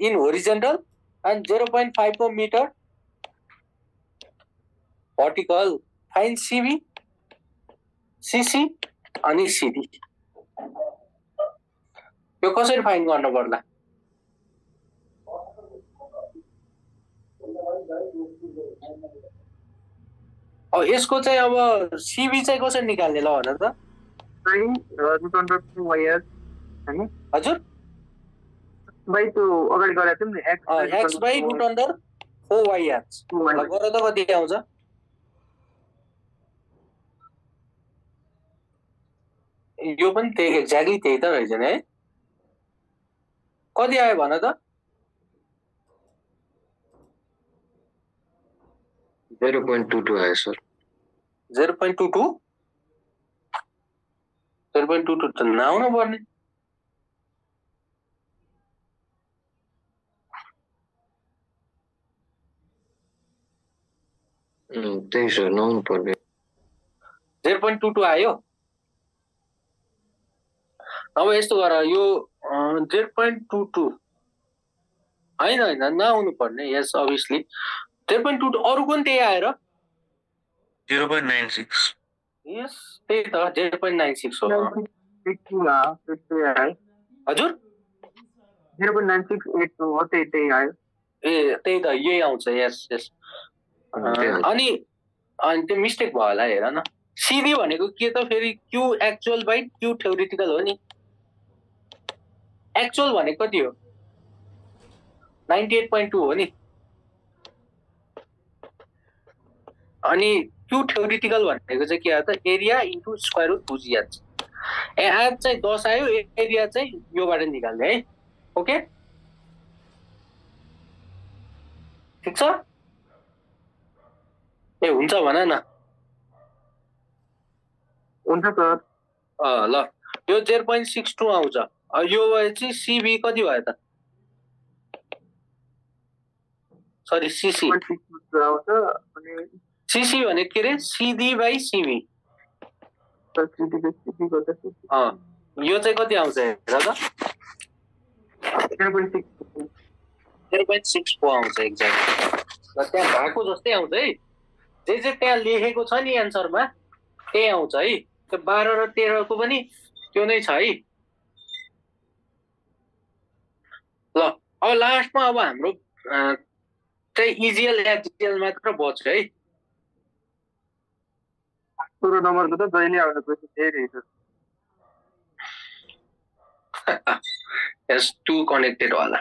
Speaker 3: in horizontal and 0.5 metre vertical. Find CB CC अनि सिडी। यो कसरी फाइन गर्नु पर्ला? अब यसको चाहिँ अब सिबी चाहिँ कसरी निकाल्ने ल भन त? हजुर
Speaker 1: बाइ त्यो अगाडि गरेको थियौँ नि
Speaker 3: x by root under 4yh गर त कति आउँछ? यो पनि त्यही एक्ज्याक्टली त्यही त रहेछ नि है। कति आयो भन त?
Speaker 2: 0.22 आयो सर।
Speaker 3: 0.22 0.22 त नआउनु पर्ने।
Speaker 2: त्यही सर, नआउनु पर्ने।
Speaker 3: 0.22 आयो। अब यस्तो गर, यो 0.22 होइन होइन नआउनु पर्ने। यस अभियसली 0.22 अरूको पनि त्यही आएर
Speaker 4: 0.96।
Speaker 3: यस त्यही त 0.96 हो। हजुर
Speaker 1: 0.968 हो, त्यही आयो।
Speaker 3: ए त्यही त यही आउँछ। यस यस। अनि त्यो मिस्टेक भयो होला हेर न। सिडी भनेको के त फेरि Q actual by Q theoretical हो नि। एक्चुअल भनेको कति हो 98.2 हो नि। अनि क्यू थ्योरिटिकल भनेको चाहिँ के हो त area into square root 2gh। H चाहिँ 10 आयो, एरिया चाहिँ योबाट निकाल्ने है। ओके ठिक छ। ए हुन्छ भन न।
Speaker 1: हुन्छ सर।
Speaker 3: ल यो 0.62 आउँछ। यो चाहिँ सिबी कति भयो त? Sorry cc. सिसी भने के रे? सिडी बाइ सिबी। यो चाहिँ कति आउँछ हेर त? 0.64 आउँछ एक्ज्याक्ट। र त्यहाँ भएको जस्तै आउँछ है। जे त्यहाँ लेखेको छ नि एन्सरमा त्यही आउँछ है। त्यो 12 र 13 को पनि त्यो नै छ है। ल अब लास्टमा अब हाम्रो चाहिँ इजिएल एक्जिएल मात्र बच्यो है।
Speaker 1: सुरु नम्बरको त जहिले आउने क्वेसन त्यही रहेछ।
Speaker 3: यस टु कनेक्टेड होला।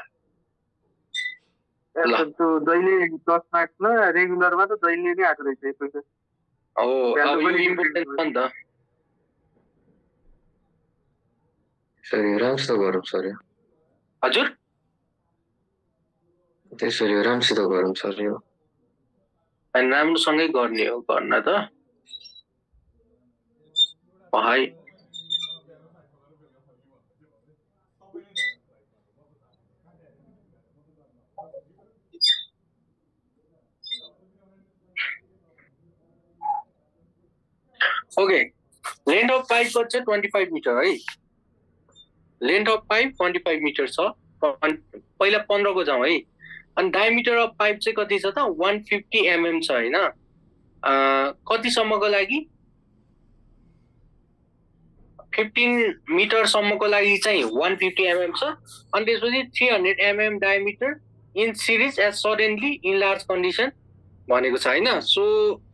Speaker 1: त्यो जहिले 10 मार्क्समा रेगुलरमा त जहिले नै आएको रहेछ यो क्वेसन।
Speaker 3: हो अब यो इम्पोर्टेन्ट छ नि त।
Speaker 2: सर राम्रोसित गरौँ सर।
Speaker 3: हजुर
Speaker 2: त्यसरी राम्रोसित गरौँ सर। यो
Speaker 3: अनि राम्रोसँगै गर्ने हो गर्न त भाइ। ओके लेन्थ अफ पाइप चाहिँ 25 मिटर है। लेन्थ अफ पाइप 25 मिटर छ। पहिला 15 को जाउँ है। अनि डायमिटर अफ पाइप चाहिँ कति छ त 150 mm छ होइन। कतिसम्मको लागि 15 मिटरसम्मको लागि चाहिँ 150 mm छ। अनि त्यसपछि 300 mm diameter in series is suddenly in large condition भनेको छ होइन। सो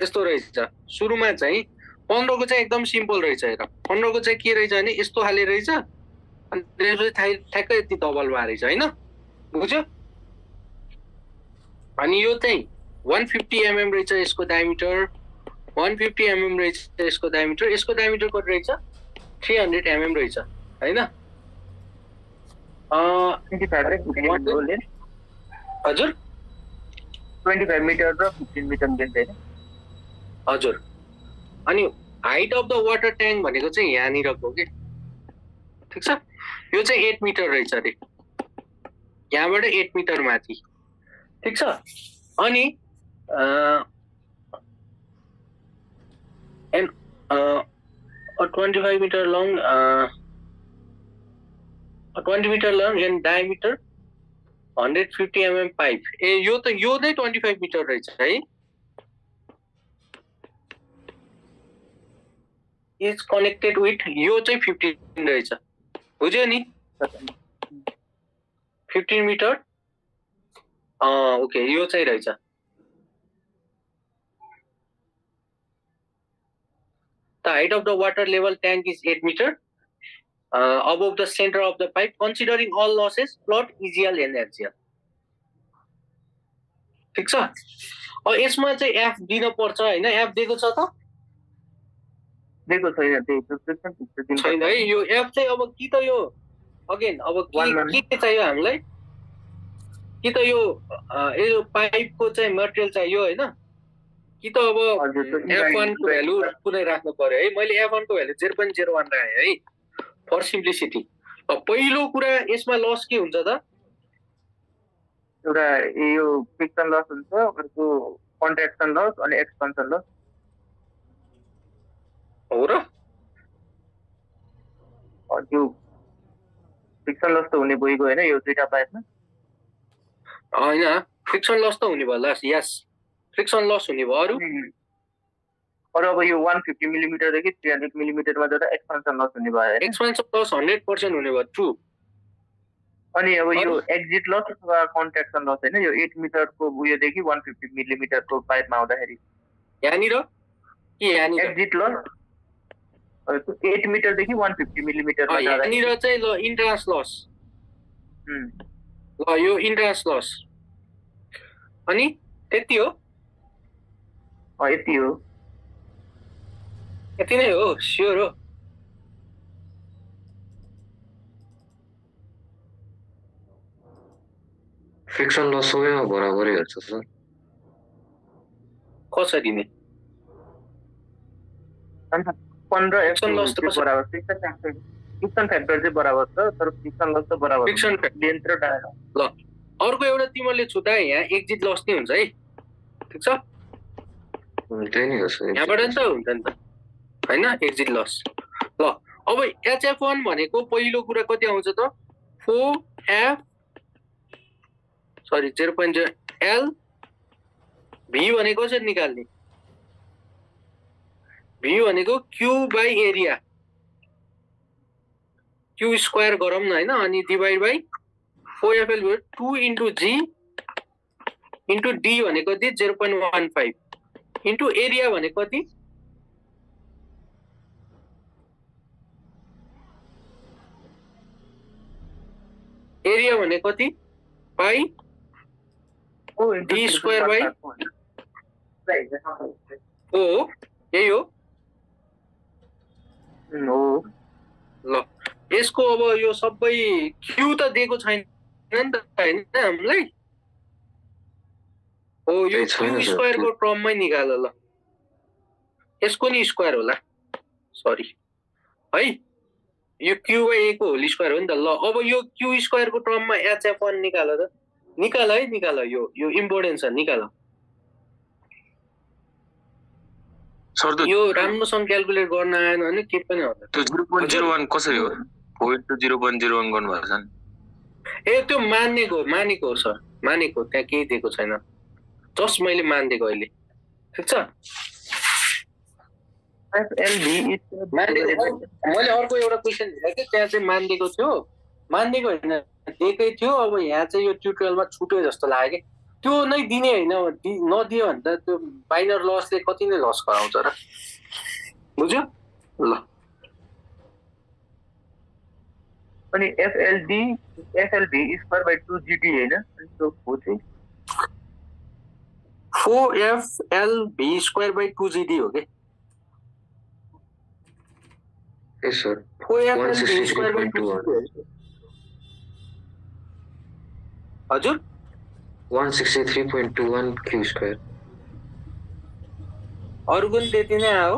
Speaker 3: यस्तो रहेछ। सुरुमा चाहिँ 15 को चाहिँ एकदम सिम्पल रहेछ। हेर 15 को चाहिँ के रहेछ भने यस्तो खाले रहेछ। अनि त्यसपछि ठ्याक्कै यति डबलमा रहेछ होइन बुझ्यो अनि यो चाहिँ 150 mm रहेछ यसको डायमिटर 150 mm रहेछ यसको डायमिटर कति रहेछ 300 mm रहेछ हैन
Speaker 1: 25
Speaker 3: हजुर
Speaker 1: 25 मिटर र 15 मिटर लेन्थ हैन
Speaker 3: हजुर अनि height of the water tank भनेको चाहिँ यहाँनिरको हो कि ठिक छ यो चाहिँ 8 मिटर रहेछ अरे यहाँबाट 8 मिटर माथि ठिक छ अनि and 25 meter long 20 meter long and diameter 150 mm pipe यो नै 25 मिटर रहेछ है is connected with यो चाहिँ 15 रहेछ बुझ्यो नि 15 मिटर ओके यो चाहिँ रहेछ The height of the water level tank is 8 meter above the center of the pipe. Considering all losses, plot EGL and HGL. ठिक छ अब यसमा चाहिँ एफ दिन पर्छ हैन एफ दिएको छ त
Speaker 1: दिएको छैन
Speaker 3: छैन है यो एफ चाहिँ अब कि त यो अगेन अब के चाहियो हामीलाई कि त यो पाइपको चाहिँ मटेरियल चाहियो हैन कि त अब F1 को भ्यालु कुनै राख्नु पर्यो है मैले F1 को भ्यालु 0.01 राखेँ है फर सिम्प्लिसिटी पहिलो कुरा यसमा लस के हुन्छ त
Speaker 1: एउटा यो फ्रिक्सन लस हुन्छ अर्को कन्ट्र्याक्सन लस अनि एक्सपान्सन लस
Speaker 3: हो र
Speaker 1: यो फ्रिक्सन लस त हुने भइगयो हैन यो दुईटा पाइपमा
Speaker 3: हैन फ्रिक्सन लस त हुने भयो ल यस फ्रिक्सन लस हुने भयो
Speaker 1: अरु अब यो 150 मिलिमिटर देखि 300 मिलिमिटर मा जाँदा एक्सपान्सन लस हुने भयो हैन
Speaker 3: एक्सपान्सन लस 100% हुने भयो ट्रु
Speaker 1: अनि अब यो एक्जिट लस अथवा कन्ट्र्याक्सन लस हैन यो 8 मिटर को उयो देखि 150 मिलिमिटर को पाइपमा आउँदाखेरि
Speaker 3: यहाँनिर के यहाँनिर
Speaker 1: एक्जिट लस 8 मिटर देखि 150 मिलिमिटर मा जाँदा
Speaker 3: यहाँनिर चाहिँ ल इन्ट्रान्स लस ल यो इन्ट्रान्स लस अनि त्यति हो
Speaker 1: यति हो
Speaker 3: यति नै हो स्योर हो
Speaker 2: फ्रिक्सन लस सबैमा बराबरै हुन्छ सर
Speaker 3: कसरी नि
Speaker 1: 15
Speaker 3: फ्रिक्सन लस त
Speaker 1: बराबर फ्रिक्सन फ्याक्टर चाहिँ बराबर छ तर फ्रिक्सन लस त बराबर
Speaker 3: फ्रिक्सन
Speaker 1: लेन्थ र डायरा
Speaker 3: ल अर्को एउटा तिमीले छुटाए यहाँ एक्जिट लस नै हुन्छ है ठीक छ
Speaker 2: त्यही नै हो सर
Speaker 3: यहाँबाट नि त हुन्छ नि त हैन एक्जिट लस ल अब HF1 भनेको पहिलो कुरा कति आउँछ त 4F सरी 0.0 L V भनेको चाहिँ निकाल्ने V भनेको Q by area Q square गरौँ न हैन अनि divide by 4FL 2 into G into D भनेको कति 0.15 into एरिया भनेको कति एरिया भनेको कति पाई D स्क्वायर बाइ ओ यही हो ल यसको अब यो सबै Q त दिएको छैन नि त हैन हामीलाई हो यो Q स्क्वायर को टर्ममै निकाल ल यसको नि स्क्वायर होला सरी है यो Q बाइ A को होल स्क्वायर हो नि त ल अब यो Q स्क्वायर को टर्ममा HF1 निकाल त निकाल है निकाल यो इम्पोर्टेन्ट छ निकाल
Speaker 4: सर
Speaker 3: यो राम्रोसँग क्याल्कुलेट गर्न आएन भने के पनि होला
Speaker 4: त्यो 0.01 कसरी हो 4 into 0.01 गर्नु भएको छ नि
Speaker 3: ए त्यो मानेको हो सर मानेको त्यहाँ केही दिएको छैन जस्ट मैले मानिदिएको अहिले ठिक छ मैले अर्को एउटा क्वेसन दिएँ कि त्यहाँ चाहिँ मानिदिएको थियो मानिदिएको होइन दिएकै थियो अब यहाँ चाहिँ यो ट्युटोरियलमा छुट्यो जस्तो लाग्यो कि त्यो नै दिने होइन नदियो भने त त्यो बाइनर लसले कति नै लस गराउँछ र बुझ्यो ल
Speaker 1: अनि एफएलबी स्क्वायर बाई 2GD होइन अनि त्यो हो चाहिँ
Speaker 3: 4FLB स्क्वायर बाई 2GD हो के
Speaker 2: Yes, sir.
Speaker 3: 4FLB square by 2GD हजुर
Speaker 2: 163.21 Q square.
Speaker 3: अरू पनि त्यति नै आयो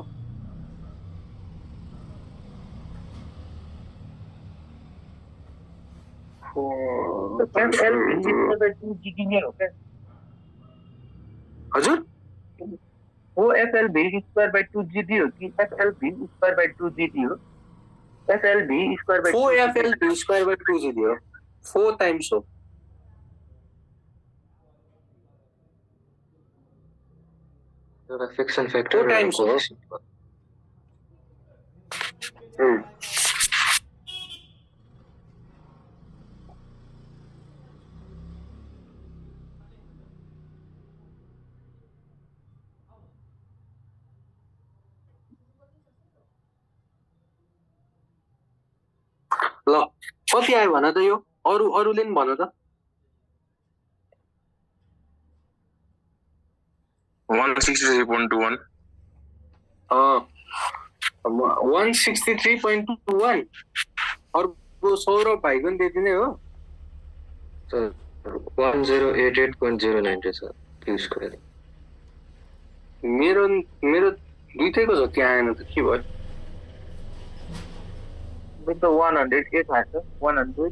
Speaker 1: एफएलबी स्क्वायर बाई 2GD नै हो क्या
Speaker 3: हजुर
Speaker 1: हो एफएलबी स्क्वायर बाई 2GD हो कि एफएलबी स्क्वायर बाई 2GD हो FLB square by
Speaker 3: 4FLB square by 2GD हो 4 टाइम्स हो
Speaker 2: The friction factor.
Speaker 3: 4 times हो ल कति आयो भन त यो अरूले नि भन त
Speaker 4: 163.21
Speaker 3: 163.21 अर्को सौरभ भाइको नि त्यति नै हो
Speaker 2: Sir, 1088.09 sir. Q square.
Speaker 3: मेरो दुईटैको जति आएन त के भयो
Speaker 1: with the 108 आएको 100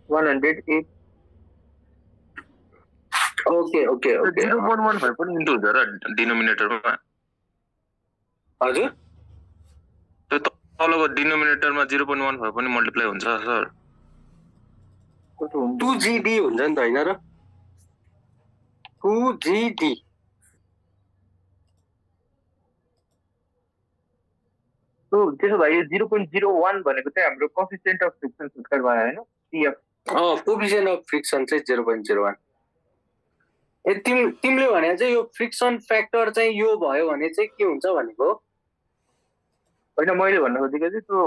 Speaker 1: 108
Speaker 3: ओके
Speaker 4: 0.1 भए पनि इन्टु हुन्छ र डिनोमिनेटरमा
Speaker 3: हजुर
Speaker 4: त्यो तलको डिनोमिनेटरमा 0.1 भए पनि मल्टिप्लाई हुन्छ सर
Speaker 3: 2GD हुन्छ नि त हैन र 2GD
Speaker 1: त्यसो भए 0.01 भनेको चाहिँ हाम्रो कोएफिसिएन्ट अफ फ्रिक्सन फैक्टर भयो हैन CF
Speaker 3: कोएफिसिएन्ट अफ फ्रिक्सन चाहिँ 0.01 ए तिमीले भने चाहिँ यो फ्रिक्सन फ्याक्टर चाहिँ यो भयो भने चाहिँ के हुन्छ भनेको
Speaker 1: हैन मैले भन्न खोजेको चाहिँ त्यो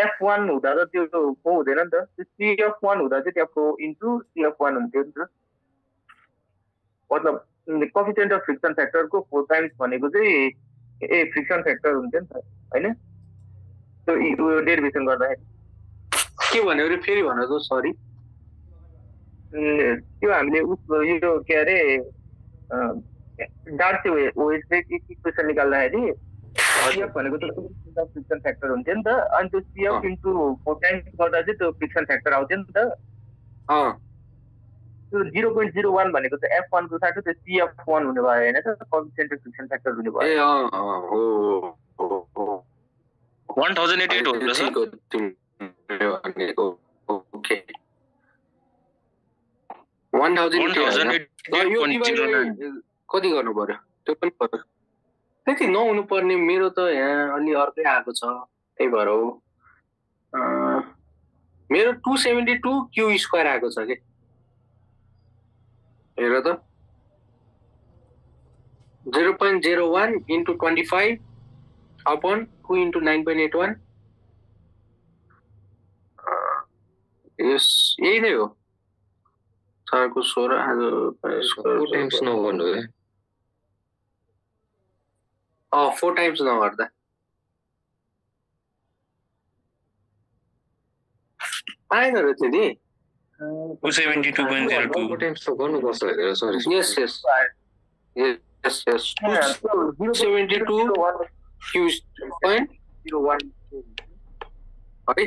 Speaker 1: F1 हुँदा त त्यो को हुँदैन नि त त्यो CF1 हुँदा चाहिँ त्यहाँ इन्टु CF1 हुन्थ्यो नि त मतलब कोएफिसिएन्ट अफ फ्रिक्सन फ्याक्टरको 4 टाइम्स भनेको चाहिँ फ्रिक्सन फ्याक्टर हुन्थ्यो नि त हैन त्यो डेरिभेसन गर्दाखेरि
Speaker 3: के भन्यो रे फेरि भन त सरी
Speaker 1: त्यो हामीले यो के अरे डार्सी वेस्टले इक्वेसन निकाल्दाखेरि CF भनेको त फ्रिक्सन फ्याक्टर हुन्थ्यो नि त अनि त्यो CF इन्टु 4 टाइम्स गर्दा चाहिँ त्यो फ्रिक्सन फ्याक्टर आउँथ्यो नि त त्यो 0.01 भनेको चाहिँ F1 को साथै त्यो CF1 हुने भयो हैन त कोएफिसिएन्ट अफ फ्रिक्सन फ्याक्टर हुने भयो
Speaker 3: ए हो
Speaker 4: 1088 हो र सर
Speaker 3: ओके 1008 कति गर्नु पर्यो त्यो पनि पर्यो त्यति नहुनु पर्ने मेरो त यहाँ अलि अर्कै आएको छ त्यही भएर हो मेरो 272 Q स्क्वायर आएको छ के हेर त 0.01 into 25 upon 2 into 9.81 yes यही नै हो सरको 16 आज
Speaker 2: 4 times no one way.
Speaker 3: 4 times नगर्दा आएन र त्यति
Speaker 4: 272.02
Speaker 2: 4 times तो गर्नु पर्छ हैन सरी
Speaker 3: yes 272 Q point
Speaker 1: 01
Speaker 3: है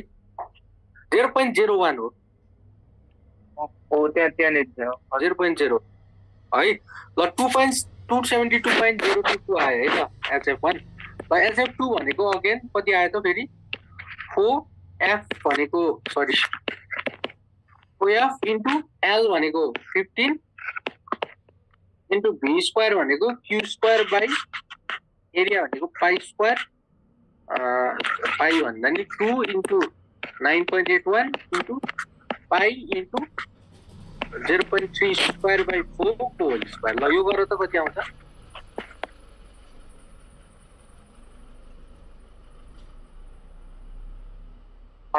Speaker 3: 0.01 हो
Speaker 1: हो त्यहाँ
Speaker 3: 0.0 है ल 272.02 आयो है त SF1 ल SF2 भनेको अगेन कति आयो त फेरि 4F भनेको सरी 4F इन्टु L भनेको 15 इन्टु V स्क्वायर भनेको Q स्क्वायर बाई एरिया भनेको पाई स्क्वायर पाई भन्दा नि 2 into 9.81 into pie into 0.3 square by 4 को होल स्क्वायर ल यो गरेर त कति आउँछ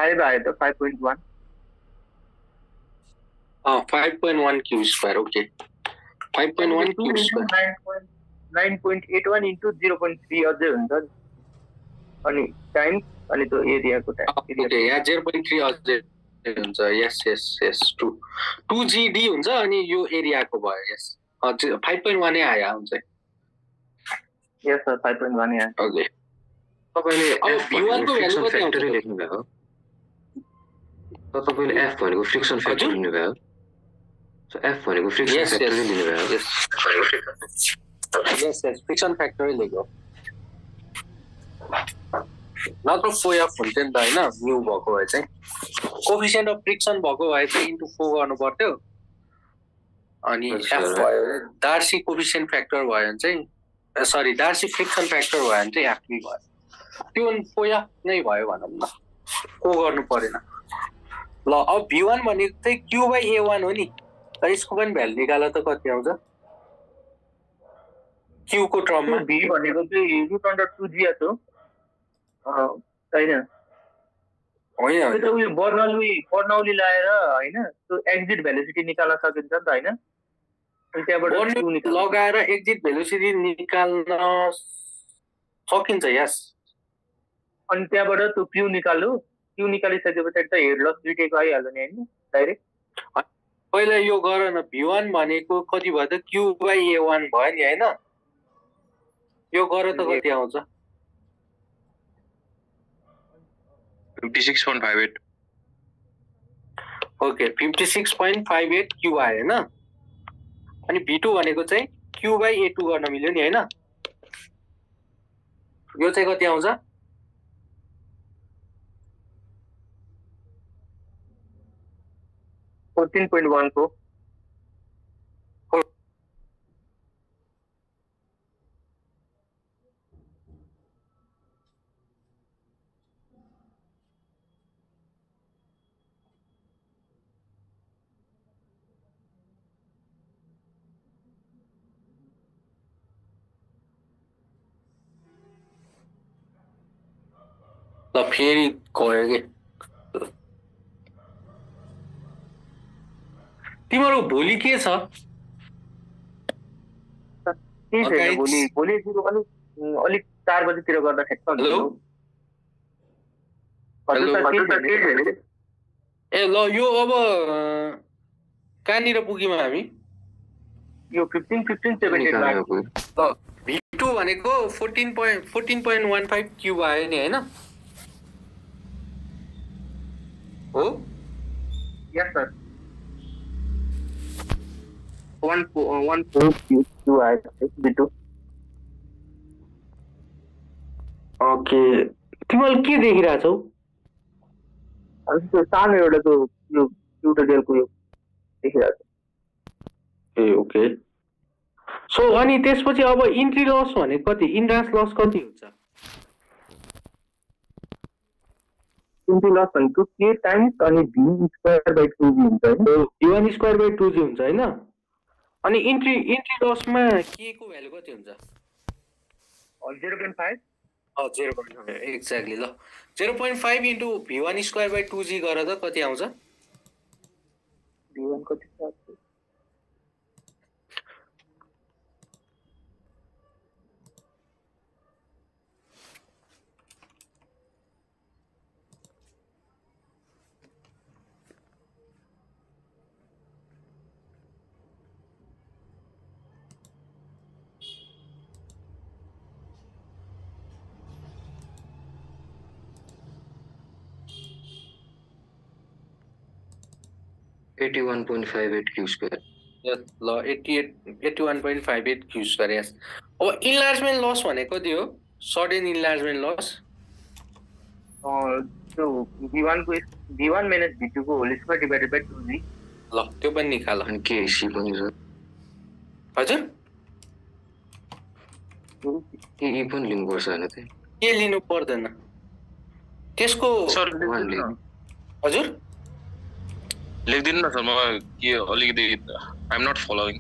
Speaker 1: 5 आयो त 5.1
Speaker 3: 5.1 Q square okay 5.1 Q square
Speaker 1: 9.81 into 0.3 अझै हुन्छ नि अनि टाइम्स अनि त्यो एरियाको टाइम
Speaker 3: ओके यहाँ 0.3 अझै हुन्छ यस यस यस 2GD हुन्छ अनि यो एरियाको भयो यस 5.1 नै आयो हुन्छ
Speaker 1: यस सर 5.1 यहाँ
Speaker 3: ओके
Speaker 2: तपाईले
Speaker 3: अब v1 को भ्यालु कति आउँछ
Speaker 2: लेख्नु भयो तपाईले f भनेको फ्रिक्सन फ्याक्टर लिनु भयो सो f भनेको फ्रिक्सन फ्याक्टर लिनु भयो
Speaker 3: यस यस फ्रिक्सन फ्याक्टर लेख्यो नत्र फोएफ हुन्थ्यो नि त हैन म्यू भएको भए चाहिँ कोएफिसिएन्ट अफ फ्रिक्सन भएको भए चाहिँ इन्टु 4 गर्नु पर्थ्यो अनि एफ भयो डार्सी कोएफिसिएन्ट फ्याक्टर भयो भने चाहिँ सरी डार्सी फ्रिक्सन फ्याक्टर भयो भने चाहिँ एफ भयो त्यो फोएफ नै भयो भनौँ न को गर्नु परेन ल अब v1 भनेको चाहिँ q/a1 हो नि र यसको पनि भ्यालु निकाल्दा त कति आउँछ q को टर्ममा
Speaker 1: v भनेको चाहिँ √2g हो हैन
Speaker 3: होइन
Speaker 1: त्यो उयो बर्नौली लाएर हैन त्यो एक्जिट भेलोसिटी निकाल्न सकिन्छ नि त हैन अनि त्यहाँबाट
Speaker 3: लगाएर एक्जिट भेलोसिटी निकाल्न सकिन्छ यस
Speaker 1: अनि त्यहाँबाट त्यो क्यू निकालिसकेपछि त हेड लस दुईटैको आइहाल्यो नि हैन डाइरेक्ट
Speaker 3: पहिला यो गर न v1 भनेको कति भयो त q/a1 भयो नि हैन यो गर त कति आउँछ
Speaker 4: 56.58
Speaker 3: ओके 56.58 q आयो हैन अनि v2 भनेको चाहिँ q/a2 गर्न मिल्यो नि हैन यो चाहिँ कति आउँछ
Speaker 1: 14.1 को
Speaker 3: ल फेरि गयो के तिम्रो भोलि के छ
Speaker 1: भोलि अलिक 4 बजेतिर गर्दा ठ्याक्क हुन्छ
Speaker 3: ए ल यो अब कहाँनिर पुग्यौँ हामी
Speaker 1: यो 15
Speaker 3: ल v2 भनेको 14.15 क्युब आयो नि हैन हो
Speaker 1: यस सर 1.4 क्यू आयो v2
Speaker 3: ओके तिमीले के देखिरहेछौ
Speaker 1: अनि त्यो सानो एउटा त्यो यो ट्युटोरियलको यो देखिरहेछ
Speaker 3: ए ओके सो अनि त्यसपछि अब इन्ट्री लस भनेको कति इन्ट्रान्स लस कति हुन्छ
Speaker 1: इन्ट्री लस भनेको k टाइम्स अनि v²/2g हुन्छ हैन
Speaker 3: v1²/2g हुन्छ हैन अनि इन्ट्री लसमा k को भ्यालु कति हुन्छ
Speaker 1: 0.5
Speaker 3: 0.5 एक्ज्याक्टली ल 0.5 इन्टु v1²/2g गरेर कति आउँछ
Speaker 1: v1 कति छ
Speaker 2: 81.58 क्यू स्क्वायर
Speaker 3: यस ल 81.58 क्यू स्क्वायर यस अब इन्लार्जमेन्ट लस भनेको कति हो सडन इन्लार्जमेन्ट लस
Speaker 1: त्यो v1 को v1 - v2 को whole square divided by 2g
Speaker 3: ल त्यो पनि निकाल
Speaker 2: अनि के सी पनि छ
Speaker 3: हजुर
Speaker 2: के ई पनि लिनु पर्छ हैन त
Speaker 3: के लिनु पर्दैन त्यसको
Speaker 4: सर
Speaker 3: हजुर
Speaker 4: लेख्दिनु न सर म के अलिकति I am not following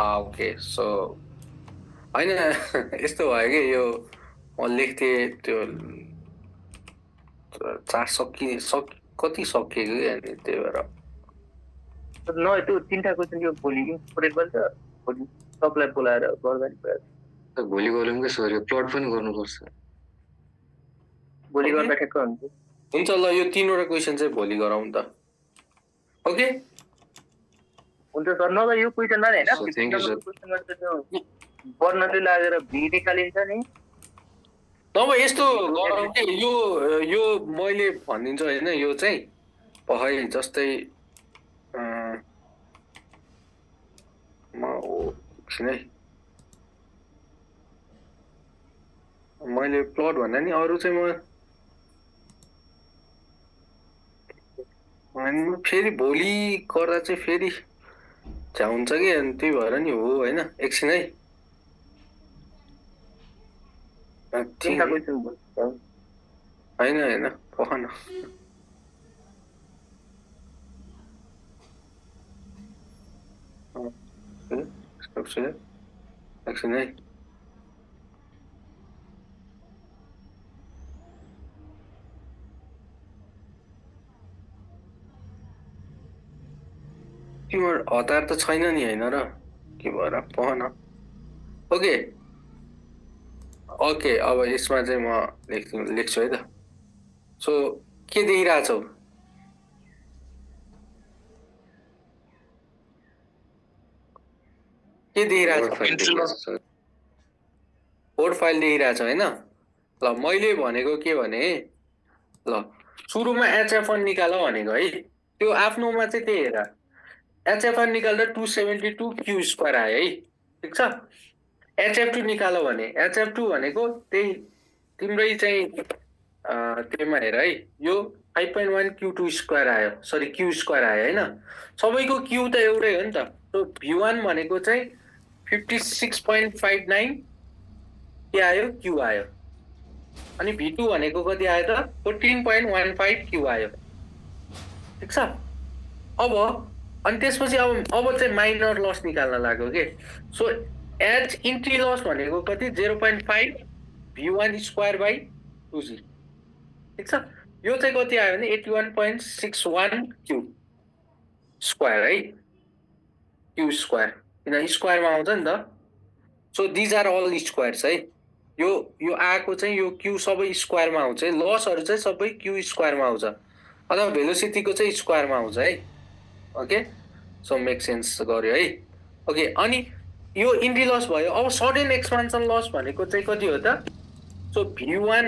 Speaker 3: okay so हैन यस्तो भयो कि यो म लेख्थे त्यो चार कति सकिएको क्या अनि त्यही भएर
Speaker 1: न त्यो तीनटा क्वेसन यो भोलि इम्पोर्टेन्ट बन्छ भोलि सबलाई बोलाएर गर्दा नि भयो
Speaker 2: भोलि गरौँ कि सर यो प्लट पनि गर्नुपर्छ
Speaker 1: भोलि गर्दा ठ्याक्क हुन्छ
Speaker 3: हुन्छ ल यो तीनवटा क्वेसन चाहिँ भोलि गरौँ त ओके
Speaker 1: हुन्छ सर नभए यो क्वेसनमा नि
Speaker 2: So, thank you, sir.
Speaker 1: क्वेसनमा त त्यो वर्णले लागेर भी निकालिन्छ नि
Speaker 3: नभए यस्तो गरौँ कि यो मैले भनिदिन्छु होइन यो चाहिँ पहै जस्तै म एकछिन है मैले प्लट भन्दा नि अरू चाहिँ म फेरि भोलि गर्दा चाहिँ फेरि झ्याउ हुन्छ कि अनि त्यही भएर नि हो होइन एकछिन है
Speaker 1: तीनटा क्वेसन
Speaker 3: होइन पहन एकछिन है तिम्रो हतार त छैन नि होइन र के भएर पहन ओके ओके अब यसमा चाहिँ म लेख्छु है त सो के देखिरहेछौ के देखिरहेछ कोड फाइल देखिरहेछ होइन ल मैले भनेको के भने ल सुरुमा एचएफ1 निकाल भनेको है त्यो आफ्नोमा चाहिँ त्यही हेर एचएफ1 निकाल्दा 272 क्यू स्क्वायर आयो है ठिक छ एचएफ2 निकाल भने एचएफ2 भनेको त्यही तिम्रै चाहिँ त्यहीमा हेर है यो 5.1 Q2 स्क्वायर आयो सरी क्यू स्क्वायर आयो होइन सबैको क्यू त एउटै हो नि त सो V1 भनेको चाहिँ 56.59 के आयो क्यू आयो अनि V2 भनेको कति आयो त 14.15 क्यू आयो ठिक छ अब अनि त्यसपछि अब चाहिँ माइनर लस निकाल्न लाग्यो के सो एच इन्ट्री लस भनेको कति 0.5 V1 स्क्वायर बाई 2G ठिक छ यो चाहिँ कति आयो भने 81.61 क्यू स्क्वायर है क्यू स्क्वायर किन स्क्वायरमा आउँछ नि त so these are all squares है यो आएको चाहिँ यो क्यू सबै स्क्वायरमा आउँछ है लसहरू चाहिँ सबै क्यू स्क्वायरमा आउँछ अथवा भेलोसिटीको चाहिँ स्क्वायरमा आउँछ है ओके सो मेक सेन्स गर्यो है ओके अनि यो इन्ट्री लस भयो अब सडन एक्सपान्सन लस भनेको चाहिँ कति हो त so V1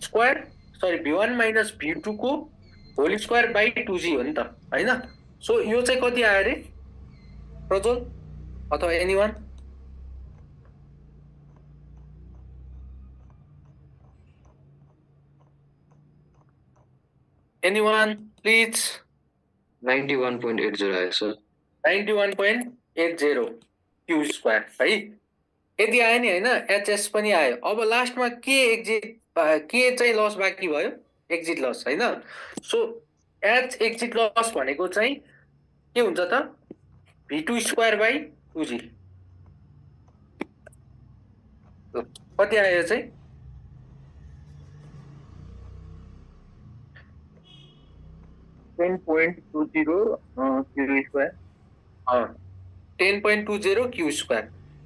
Speaker 3: square sorry V1 minus V2 को होल स्क्वायर बाई 2G हो नि त होइन सो यो चाहिँ कति आयो अरे प्रज्वल अथवा एनीवान एनीवान प्लिज
Speaker 2: 91.80 आयो सर
Speaker 3: 91.80 क्यू स्क्वायर है यति आयो नि होइन एचएस पनि आयो अब लास्टमा के चाहिँ लस बाँकी भयो एक्जिट लस होइन सो एच एक्जिट लस भनेको चाहिँ के हुन्छ त V2 स्क्वायर बाई 2G कति आयो चाहिँ
Speaker 1: 10.20 क्यू स्क्वायर
Speaker 3: 10.20 क्यू स्क्वायर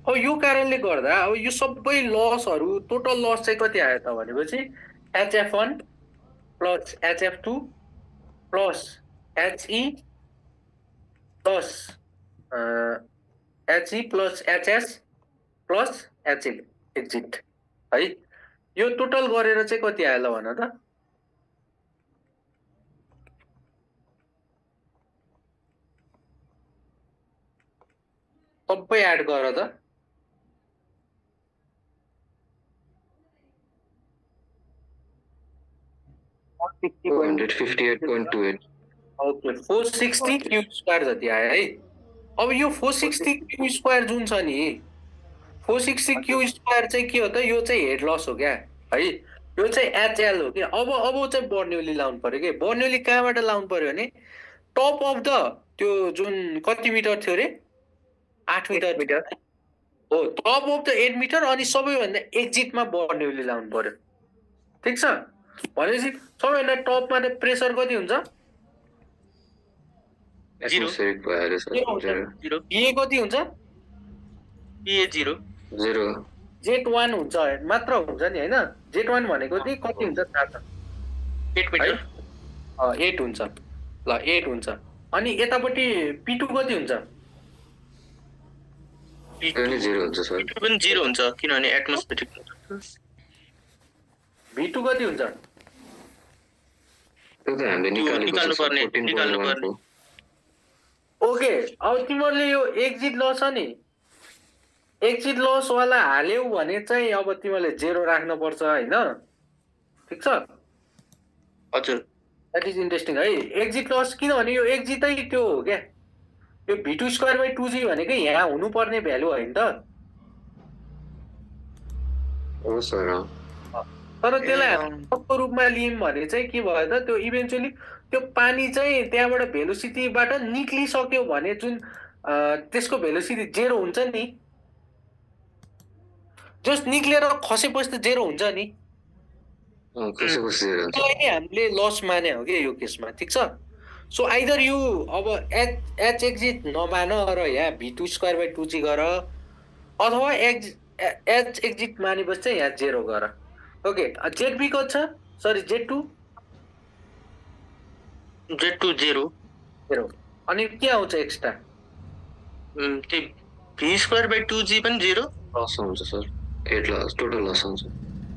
Speaker 3: अब यो कारणले गर्दा अब यो सबै लसहरू टोटल लस चाहिँ कति आयो त भनेपछि HF1 plus HF2 plus HE plus HE plus HS plus HE exit है यो टोटल गरेर चाहिँ कति आयो ल भन त सबै एड गर त ओके 460 क्यू स्क्वायर जति आयो है अब यो 460 क्यू स्क्वायर जुन छ नि 460 क्यू स्क्वायर चाहिँ के हो त यो चाहिँ हेड लस हो क्या है यो चाहिँ एचएल हो कि अब चाहिँ बर्न्योली लाउनु पर्यो कि बर्न्योली कहाँबाट लाउनु पर्यो भने टप अफ द त्यो जुन कति मिटर थियो रे 8 मिटर हो टप अफ द 8 मिटर अनि सबैभन्दा एक्जिटमा बर्न्योली लाउनु पर्यो ठिक छ भनेपछि सबैभन्दा टपमा त प्रेसर कति हुन्छ?
Speaker 2: एटमोस्फेरिक भयो सर
Speaker 3: जीरो। PA कति हुन्छ?
Speaker 4: PA 0
Speaker 3: Z1 हुन्छ मात्र हुन्छ नि हैन? Z1 भनेको चाहिँ कति हुन्छ थाहा छ?
Speaker 4: 8 मिटर
Speaker 3: 8 हुन्छ। ल 8 हुन्छ। अनि यतापट्टि P2 कति हुन्छ?
Speaker 2: पनि 0 हुन्छ सर
Speaker 4: P2 पनि 0 हुन्छ किनभने एटमोस्फेरिक
Speaker 3: V2 कति हुन्छ?
Speaker 2: त्यो त हामीले निकाल्नु पर्ने 14.14
Speaker 3: ओके अब तिमीहरूले यो एक्जिट लस छ नि एक्जिट लस वाला हाल्यौ भने चाहिँ अब तिमीहरूले 0 राख्नु पर्छ हैन? ठीक छ?
Speaker 4: हजुर
Speaker 3: द्याट इज इन्ट्रेस्टिङ है एक्जिट लस किनभने यो एक्जिटै त्यो हो क्या यो V2/2g भनेकै यहाँ हुनुपर्ने भ्यालु होइन त
Speaker 2: हो सर
Speaker 3: तर त्यसलाई टपको रूपमा लियौँ भने चाहिँ के भयो त त्यो इभेन्चुअली त्यो पानी चाहिँ त्यहाँबाट भेलोसिटीबाट निक्लिसक्यो भने जुन त्यसको भेलोसिटी 0 हुन्छ नि जस्ट निक्लेर खसेपछि त 0 हुन्छ नि
Speaker 2: कसैको 0 हुन्छ
Speaker 3: त्यसलाई नै हामीले लस माने हो कि यो केसमा ठीक छ सो आइदर यु अब एच एक्जिट नमान र यहाँ V2/2g गर अथवा एच एक्जिट मानेपछि चाहिँ यहाँ 0 गर ओके ZB कति छ सरी Z2
Speaker 4: 0
Speaker 3: अनि के आउँछ एक्स्ट्रा
Speaker 4: त्यो V2/2g पनि 0
Speaker 2: लस हुन्छ सर 8 लस टोटल लस हुन्छ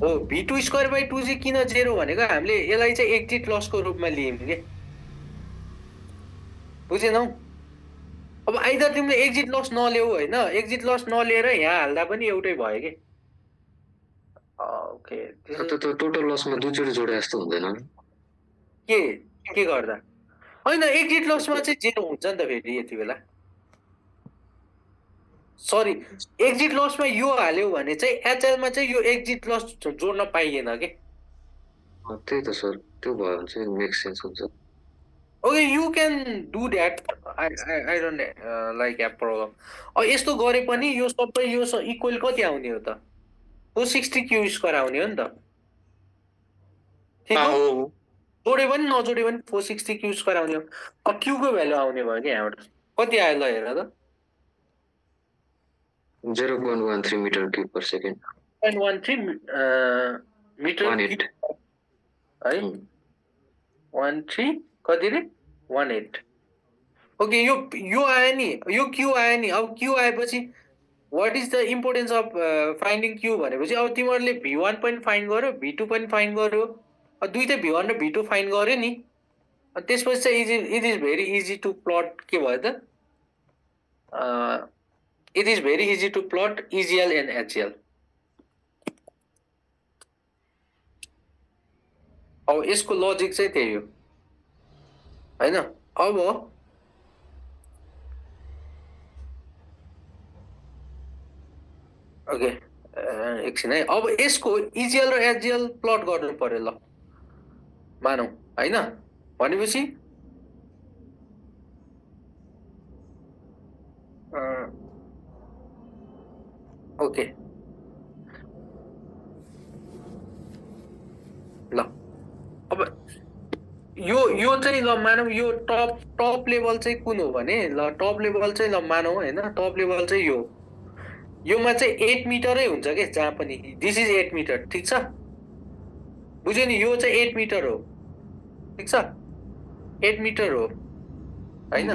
Speaker 3: हो V2/2g किन 0 भनेको हामीले यसलाई चाहिँ एक्जिट लसको रूपमा लियौँ के बुझेनौ अब आइदर तिमीले एक्जिट लस नल्याऊ हैन एक्जिट लस नलिएर यहाँ हाल्दा पनि एउटै भयो के ओके
Speaker 2: त्यो टोटल लसमा दुईचोटि जोडे जस्तो हुँदैन
Speaker 3: के गर्दा हैन एक्जिट लसमा चाहिँ 0 हुन्छ नि त फेरि यति बेला सरी एक्जिट लसमा यो हाल्यौ भने चाहिँ एचएलमा चाहिँ यो एक्जिट लस जोड्न पाइएन के
Speaker 2: त्यही त सर त्यो भयो भने चाहिँ मेक सेन्स हुन्छ
Speaker 3: okay you can do that I don't like have problem अब यस्तो गरे पनि यो सबै यो इक्वल कति आउने हो त 460 Q² आउने हो नि त ठिक हो जोडे पनि नजोडे पनि 460 Q² आउने हो अब Q को भ्यालु आउने भयो कि यहाँबाट कति आयो ल हेर त
Speaker 2: 0.13 metre cube per second
Speaker 3: 0.13 metre cube है 13 कति रे 18 ओके यो आयो नि यो Q आयो नि अब Q आएपछि what is the importance of finding Q भनेपछि अब तिमीहरूले V1 पनि फाइन्ड गर्यो V2 पनि फाइन्ड गर्यो दुईटै V1 र V2 फाइन्ड गर्यो नि त्यसपछि चाहिँ it is very easy to plot के भयो त it is very easy to plot EGL and HCl अब यसको लजिक चाहिँ त्यही हो हैन अब ओके एकछिन है अब यसको EGL र HCl प्लट गर्नु पर्यो ल मानौ हैन भनेपछि ओके ल अब यो चाहिँ ल मानौ यो टप लेभल चाहिँ कुन हो भने ल टप लेभल चाहिँ ल मानौ हैन टप लेभल चाहिँ योमा चाहिँ 8 मिटरै हुन्छ के जहाँ पनि दिस इज 8 मिटर ठीक छ बुझ्यो नि यो चाहिँ 8 मिटर हो ठीक छ 8 मिटर हो हैन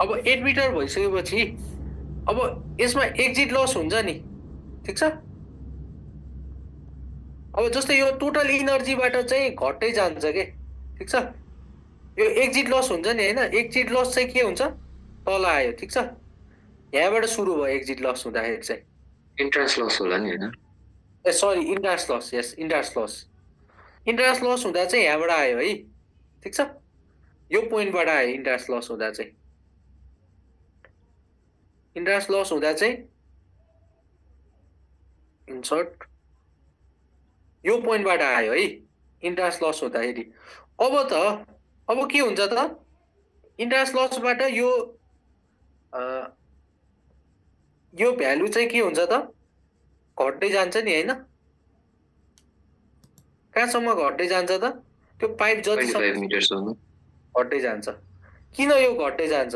Speaker 3: अब 8 मिटर भइसकेपछि अब यसमा एक्जिट लस हुन्छ नि ठीक छ अब जस्तै यो टोटल इनर्जीबाट चाहिँ घट्दै जान्छ के ठीक छ यो एक्जिट लस हुन्छ नि हैन एक्जिट लस चाहिँ के हुन्छ तल आयो ठीक छ यहाँबाट सुरु भयो एक्जिट लस हुँदाखेरि चाहिँ
Speaker 2: इन्ट्रान्स लस होला नि हैन
Speaker 3: ए सरी इन्ट्रान्स लस यस इन्ट्रान्स लस हुँदा चाहिँ यहाँबाट आयो है ठीक छ यो पोइन्टबाट आयो इन्ट्रान्स लस हुँदा चाहिँ इन्ट्रान्स लस हुँदा चाहिँ इन्सर्ट यो पोइन्टबाट आयो है इन्ट्रान्स लस हुँदाखेरि अब के हुन्छ त इन्ट्रान्स लसबाट यो भ्यालु चाहिँ के हुन्छ त घट्दै जान्छ नि हैन कहाँसम्म घट्दै जान्छ त त्यो पाइप
Speaker 2: 25
Speaker 3: जतिसम्म
Speaker 2: मिटरसम्म
Speaker 3: घट्दै जान्छ किन यो घट्दै जान्छ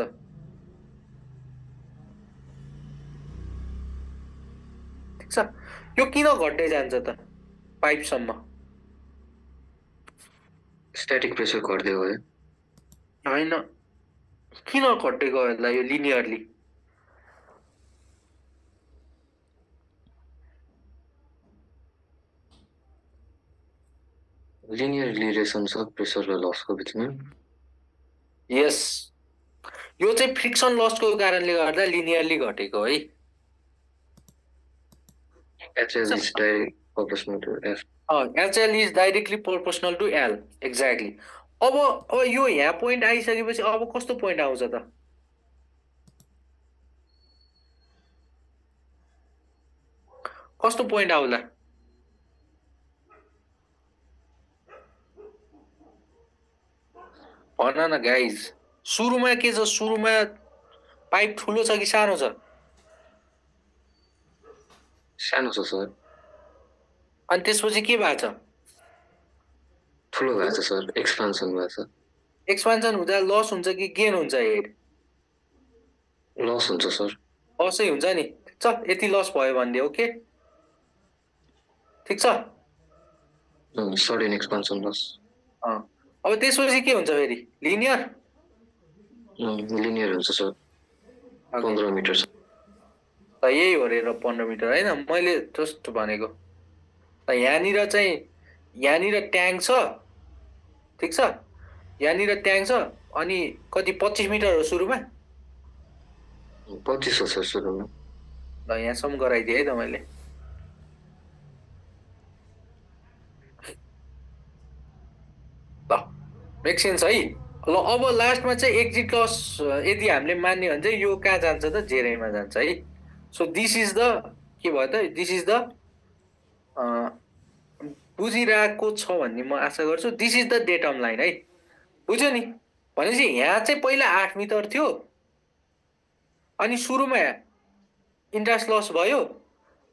Speaker 3: ठिक छ यो किन घट्दै जान्छ त पाइपसम्म
Speaker 2: स्ट्याटिक प्रेसर घट्दै गयो
Speaker 3: होइन किन घट्दै गयो होला यो लिनियरली
Speaker 2: लिनियर रिलेसन छ प्रेसर र लसको बिचमा
Speaker 3: यस यो चाहिँ फ्रिक्सन लसको कारणले गर्दा लिनियरली घटेको है
Speaker 2: HL is direct proportional to F.
Speaker 3: HL is directly proportional to L exactly अब यो यहाँ पोइन्ट आइसकेपछि अब कस्तो पोइन्ट आउँछ त कस्तो पोइन्ट आउला भन न गाइज सुरुमा के छ सुरुमा पाइप ठुलो छ कि सानो छ
Speaker 2: सानो छ सर
Speaker 3: अनि त्यसपछि के भएको छ
Speaker 2: ठुलो भएको छ सर एक्सपान्सन भएको छ
Speaker 3: एक्सपान्सन हुँदा लस हुन्छ कि गेन हुन्छ हेड
Speaker 2: लस हुन्छ सर
Speaker 3: लसै हुन्छ नि ठिक छ यति लस भयो भन्ने ओके ठिक छ
Speaker 2: सडन एक्सपान्सन लस
Speaker 3: अब त्यसपछि के हुन्छ फेरि लिनियर
Speaker 2: लिनियर हुन्छ सर 15 मिटर
Speaker 3: त यही हो रे 15 मिटर होइन मैले जस्ट भनेको यहाँनिर चाहिँ यहाँनिर ट्याङ्क छ ठिक छ यहाँनिर ट्याङ्क छ अनि कति 25 मिटर हो सुरुमा
Speaker 2: 25 हो सर सुरुमा
Speaker 3: ल यहाँसम्म गराइदिएँ है त मैले ल मेक सेन्स है ल अब लास्टमा चाहिँ एक्जिट लस यदि हामीले मान्यो भने चाहिँ यो कहाँ जान्छ त जेरैमा जान्छ है सो दिस इज द के भयो त दिस इज द बुझिरहेको छ भन्ने म आशा गर्छु this is the datum line है बुझ्यो नि भनेपछि यहाँ चाहिँ पहिला 8 मिटर थियो अनि सुरुमा इन्ट्रेस्ट लस भयो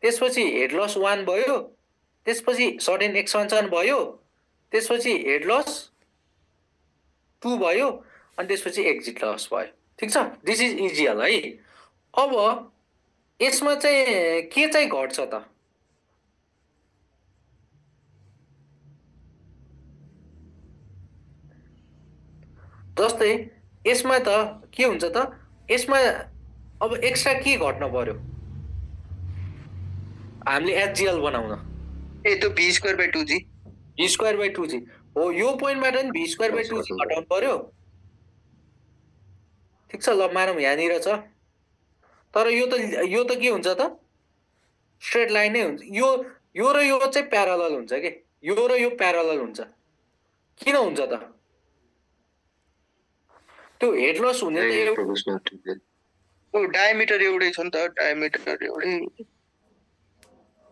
Speaker 3: त्यसपछि हेड लस 1 भयो त्यसपछि सडन एक्सपेन्सन भयो त्यसपछि हेड लस 2 भयो अनि त्यसपछि एक्जिट लस भयो ठिक छ दिस इज इजिएल है अब यसमा चाहिँ के चाहिँ घट्छ त जस्तै यसमा त के हुन्छ त यसमा अब एक्स्ट्रा के घट्न पर्यो हामीले एचजिएल बनाउन
Speaker 1: त्यो v²/2g
Speaker 3: v²/2g हो यो पोइन्टबाट नि v²/2g घटाउनु पर्यो ठिक छ ल मानौँ यहाँनिर छ तर यो त के हुन्छ त स्ट्रेट लाइन नै हुन्छ यो र यो चाहिँ प्यारलल हुन्छ के यो र यो प्यारलल हुन्छ किन हुन्छ त त्यो हेड लस हुने त
Speaker 1: डायमिटर एउटै छ नि त डायमिटर एउटै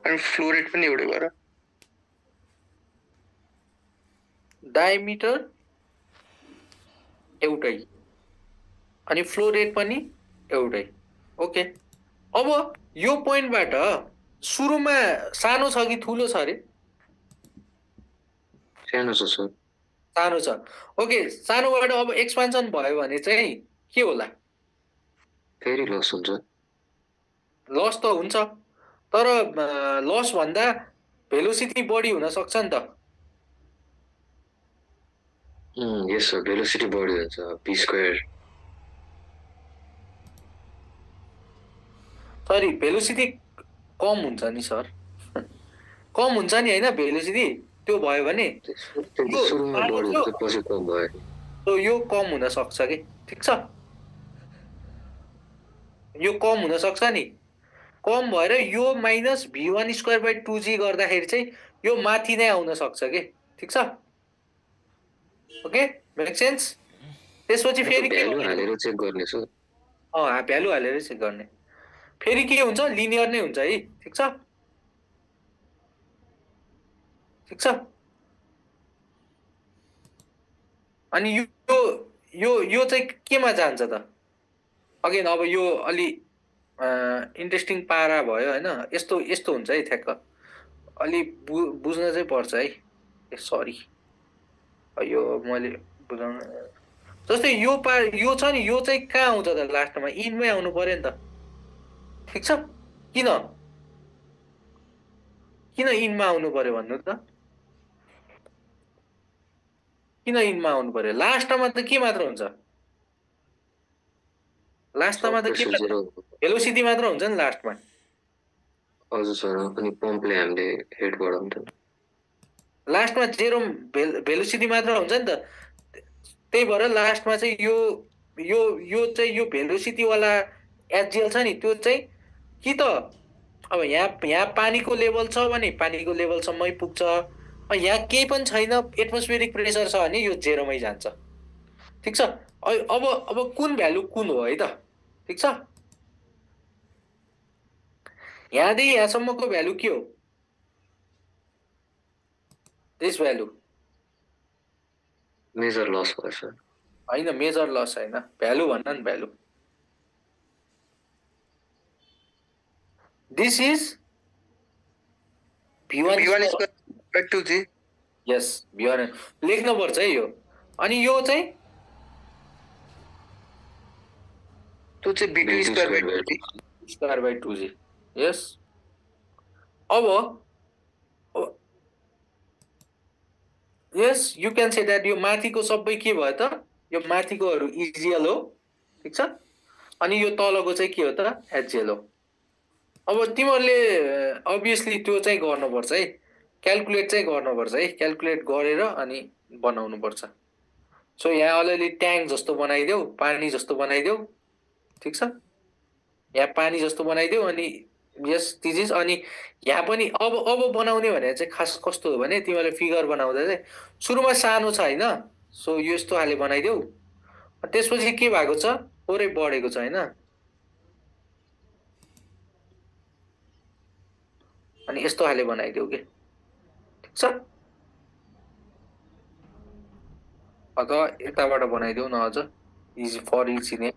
Speaker 1: अनि फ्लो रेट पनि एउटै भएर
Speaker 3: डायमिटर एउटै अनि फ्लो रेट पनि एउटै ओके अब यो पोइन्टबाट सुरुमा सानो छ कि ठुलो छ अरे
Speaker 2: सानो छ सर
Speaker 3: सानो छ ओके सानोबाट अब एक्सपान्सन भयो भने चाहिँ के होला
Speaker 2: फेरि लस हुन्छ
Speaker 3: लस त हुन्छ तर लस भन्दा भेलोसिटी बढी हुन सक्छ नि त
Speaker 2: यस सर भेलोसिटी बढी हुन्छ v².
Speaker 3: सरी भेलोसिटी कम हुन्छ नि सर कम हुन्छ नि होइन भेलोसिटी त्यो भयो भने
Speaker 2: सुरुमा बढी हुन्छ पछि कम भयो
Speaker 3: तो यो कम हुन सक्छ कि ठिक छ यो कम हुन सक्छ नि कम भएर यो माइनस v²/2g गर्दाखेरि चाहिँ यो माथि नै आउन सक्छ के ठिक छ ओके मेक सेन्स त्यसपछि फेरि
Speaker 2: भ्यालु हालेर चेक गर्ने सर
Speaker 3: भ्यालु हालेर चेक गर्ने फेरि के हुन्छ लिनियर नै हुन्छ है ठिक छ ठिक छ अनि यो चाहिँ केमा जान्छ त अगेन अब यो अलि इन्ट्रेस्टिङ पारा भयो हैन यस्तो हुन्छ है ठ्याक्क अलि बुझ्न चाहिँ पर्छ है सरी यो मैले बुझाउन जस्तै यो यो छ नि यो चाहिँ कहाँ आउँछ त लास्टमा इनमै आउनु पर्यो नि त ठिक छ किन इनमा आउनु पर्यो भन्नु त किन इनमा आउनु पर्यो लास्टमा त के मात्र हुन्छ लास्टमा त के भेलोसिटी मात्र हुन्छ नि लास्टमा
Speaker 2: हजुर सर अनि पम्पले हामीले हेड गरौँ त
Speaker 3: लास्टमा जेरो भेलोसिटी मात्र हुन्छ नि त त्यही भएर लास्टमा चाहिँ यो यो यो चाहिँ यो भेलोसिटी वाला एचजिएल छ नि त्यो चाहिँ कि त अब यहाँ पानीको लेभल छ भने पानीको लेभलसम्मै पुग्छ यहाँ केही पनि छैन एटमोस्फेरिक प्रेसर छ भने यो जेरोमै जान्छ ठिक छ अब कुन भ्यालु कुन हो है त ठिक छ यहाँदेखि यहाँसम्मको भ्यालु के हो दिस भ्यालु
Speaker 2: मेजर लस भयो सर
Speaker 3: होइन मेजर लस होइन भ्यालु भन्न नि value this is V1
Speaker 5: square 2g
Speaker 3: yes V1 लेख्नुपर्छ है यो अनि यो चाहिँ
Speaker 5: त्यो चाहिँ V2 स्क्वायर बाइ 2g
Speaker 3: यस अब yes you can say that यो माथिको सबै के भयो त यो माथिकोहरू इजिएल हो ठिक छ अनि यो तलको चाहिँ के हो त एचजिएल हो अब तिमीहरूले अभियसली त्यो चाहिँ गर्नुपर्छ है क्याल्कुलेट चाहिँ गर्नुपर्छ है क्याल्कुलेट गरेर अनि बनाउनुपर्छ सो यहाँ अलिअलि ट्याङ्क जस्तो बनाइदेऊ पानी जस्तो बनाइदेऊ ठिक छ यहाँ पानी जस्तो बनाइदेऊ अनि यस चिज अनि यहाँ पनि अब बनाउने भने चाहिँ खास कस्तो हो भने तिमीहरूले फिगर बनाउँदा चाहिँ सुरुमा सानो छ होइन सो यो यस्तो खाले बनाइदेऊ त्यसपछि के भएको छ थोरै बढेको छ होइन अनि यस्तो खाले बनाइदेऊ के ठिक छ अथवा यताबाट बनाइदेऊ न अझ इजी फर इजी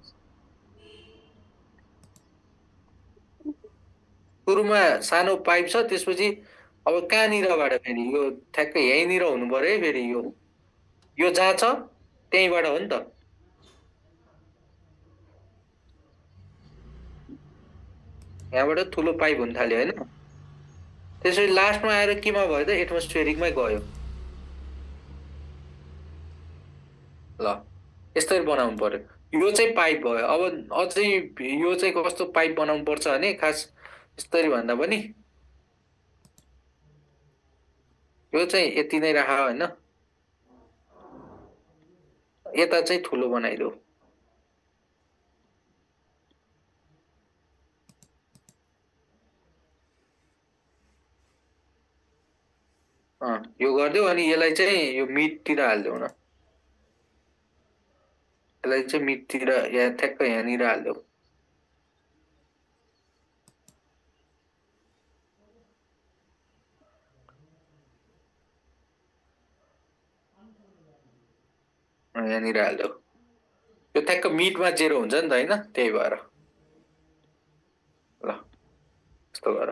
Speaker 3: सुरुमा सानो पाइप छ त्यसपछि अब कहाँनिरबाट फेरि यो ठ्याक्कै यहीँनिर हुनु पर्यो है फेरि यो जहाँ छ त्यहीँबाट हो नि त यहाँबाट ठुलो पाइप हुन थाल्यो होइन त्यसपछि लास्टमा आएर केमा भयो त एटमोस्फेरिकमै गयो ल यसरी बनाउनु पर्यो यो चाहिँ पाइप भयो अब अझै यो चाहिँ कस्तो पाइप बनाउनु पर्छ भने खास यसरी भन्दा पनि यो चाहिँ यति नै राख होइन यता चाहिँ ठुलो बनाइदेऊ यो गरिदेऊ अनि यसलाई चाहिँ यो मिडतिर हालिदेऊ न यसलाई चाहिँ मिडतिर यहाँ ठ्याक्कै यहाँनिर हालिदेऊ यहाँनिर हालिदेऊ यो ठ्याक्क मिडमा जेरो हुन्छ नि त होइन त्यही भएर ल यस्तो गर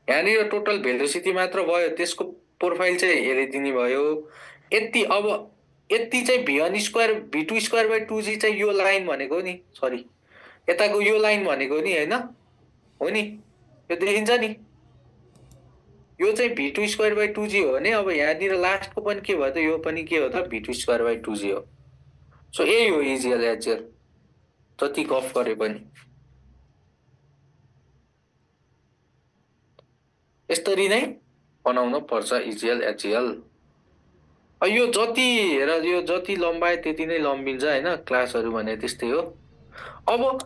Speaker 3: यहाँनिर टोटल भेलोसिटी मात्र भयो त्यसको प्रोफाइल चाहिँ हेरिदिने भयो यति अब यति चाहिँ V1 square V2 square by 2g चाहिँ यो लाइन भनेको नि सरी यताको यो लाइन भनेको नि होइन हो नि यो देखिन्छ नि यो चाहिँ V2 स्क्वायर बाइ 2g हो भने अब यहाँनिर लास्टको पनि के भयो त यो पनि के हो त V2 स्क्वायर बाइ 2g हो सो यही हो इजिएल एचजिएल जति गफ गरे पनि यसरी नै बनाउनु पर्छ इजिएल एचजिएल यो जति हेर यो जति लम्बाए त्यति नै लम्बिन्छ होइन क्लासहरू भने त्यस्तै हो अब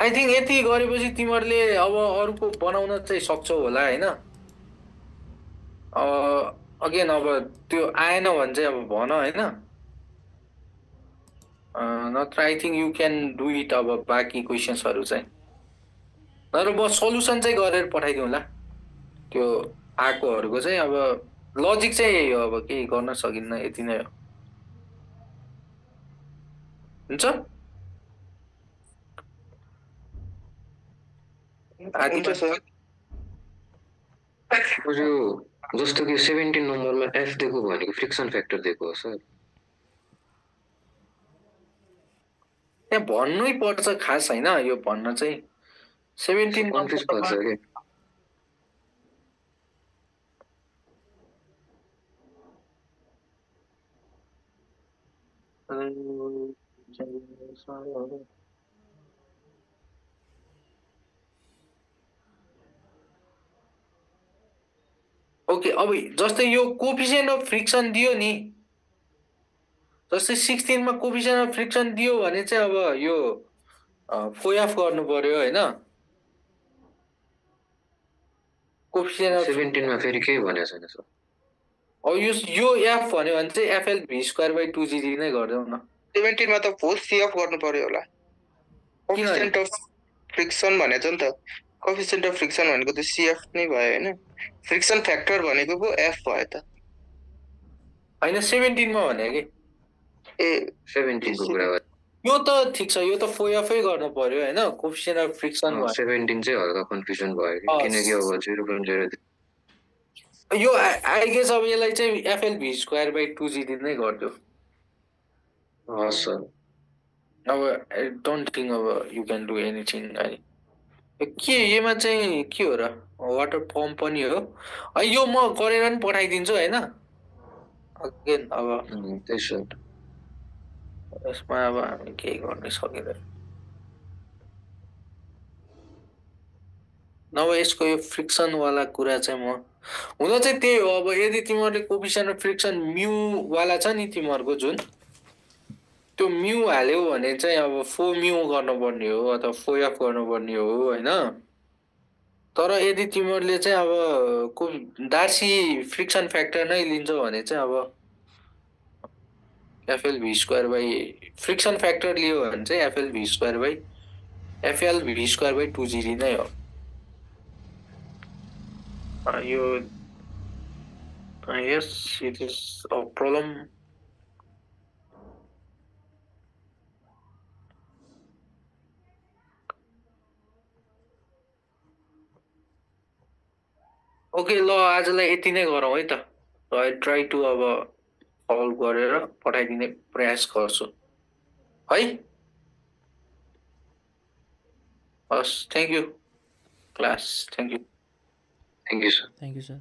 Speaker 3: आई थिङ्क यति गरेपछि तिमीहरूले अब अरूको बनाउन चाहिँ सक्छौ होला होइन अगेन अब त्यो आएन भने चाहिँ अब भन होइन नत्र I think you can do it अब बाँकी क्वेसन्सहरू चाहिँ नत्र म सल्युसन चाहिँ गरेर पठाइदिउँला त्यो आएकोहरूको चाहिँ अब लजिक चाहिँ यही हो अब केही गर्न सकिन्न यति नै हो हुन्छ
Speaker 2: यो जस्तो कि 17 नम्बरमा एफ दिएको भनेको फ्रिक्सन फ्याक्टर दिएको हो सर।
Speaker 3: त्यहाँ भन्नै पर्छ खास होइन यो भन्न चाहिँ 17
Speaker 2: कन्फ्युज पर्छ कि
Speaker 3: ओके अब जस्तै यो कोफिसिएन्ट अफ फ्रिक्सन दियो नि जस्तै 16 मा कोफिसिएन्ट अफ फ्रिक्सन दियो भने चाहिँ अब यो फोएफ गर्नु पर्यो होइन कोफिसिएन्ट अफ
Speaker 2: 17 मा फेरि केही भनेको छैन सर।
Speaker 3: अब यो एफ भन्यो भने चाहिँ FL V square by 2g नै गरिदेऊ न
Speaker 5: 17 मा त फोर्स सीएफ गर्नु पर्यो होला कोफिसिएन्ट अफ फ्रिक्सन भनेको नि त कोफिसिएन्ट अफ फ्रिक्सन भनेको त सीएफ नै भयो हैन फ्रिक्सन फ्याक्टर भनेको पो एफ भयो त
Speaker 3: हैन 17 मा भने कि
Speaker 5: ए
Speaker 2: 17 को कुरा गर्दा
Speaker 3: यो त ठीक छ यो त फोएफै गर्नु पर्यो हैन कोफिसिएन्ट अफ फ्रिक्सन
Speaker 2: 17 चाहिँ हल्का कन्फ्युजन भयो कि किनकि अब 0.0
Speaker 3: यो आई गेस अब यसलाई चाहिँ FL V square by 2g नै गरिदियो
Speaker 2: हस् सर।
Speaker 3: अब आई डोन्ट थिङ्क अब यु क्यान डु एनिथिङ है के यसमा चाहिँ के हो र वाटर पम्प पनि हो है यो म गरेर पनि पठाइदिन्छु होइन अगेन अब
Speaker 2: त्यही सर।
Speaker 3: यसमा अब हामी केही गर्न सकिँदैन नभए यसको यो फ्रिक्सनवाला कुरा चाहिँ म हुन चाहिँ त्यही हो अब यदि तिमीहरूले कोफिसिएन्ट अफ फ्रिक्सन म्युवाला छ नि तिमीहरूको जुन त्यो म्यु हाल्यौ भने चाहिँ अब फो म्यु गर्नुपर्ने हो अथवा फो एफ गर्नुपर्ने हो होइन तर यदि तिमीहरूले चाहिँ अब डार्सी फ्रिक्सन फ्याक्टर नै लिन्छौ भने चाहिँ अब FL V square by friction factor लियो भने चाहिँ FL V square by 2g नै हो यो yes it is a problem okay ल आजलाई यति नै गरौँ है त आई ट्राई टु अब सल्भ गरेर पठाइदिने प्रयास गर्छु है हस् thank you class thank you
Speaker 2: thank you sir.
Speaker 6: Thank you sir.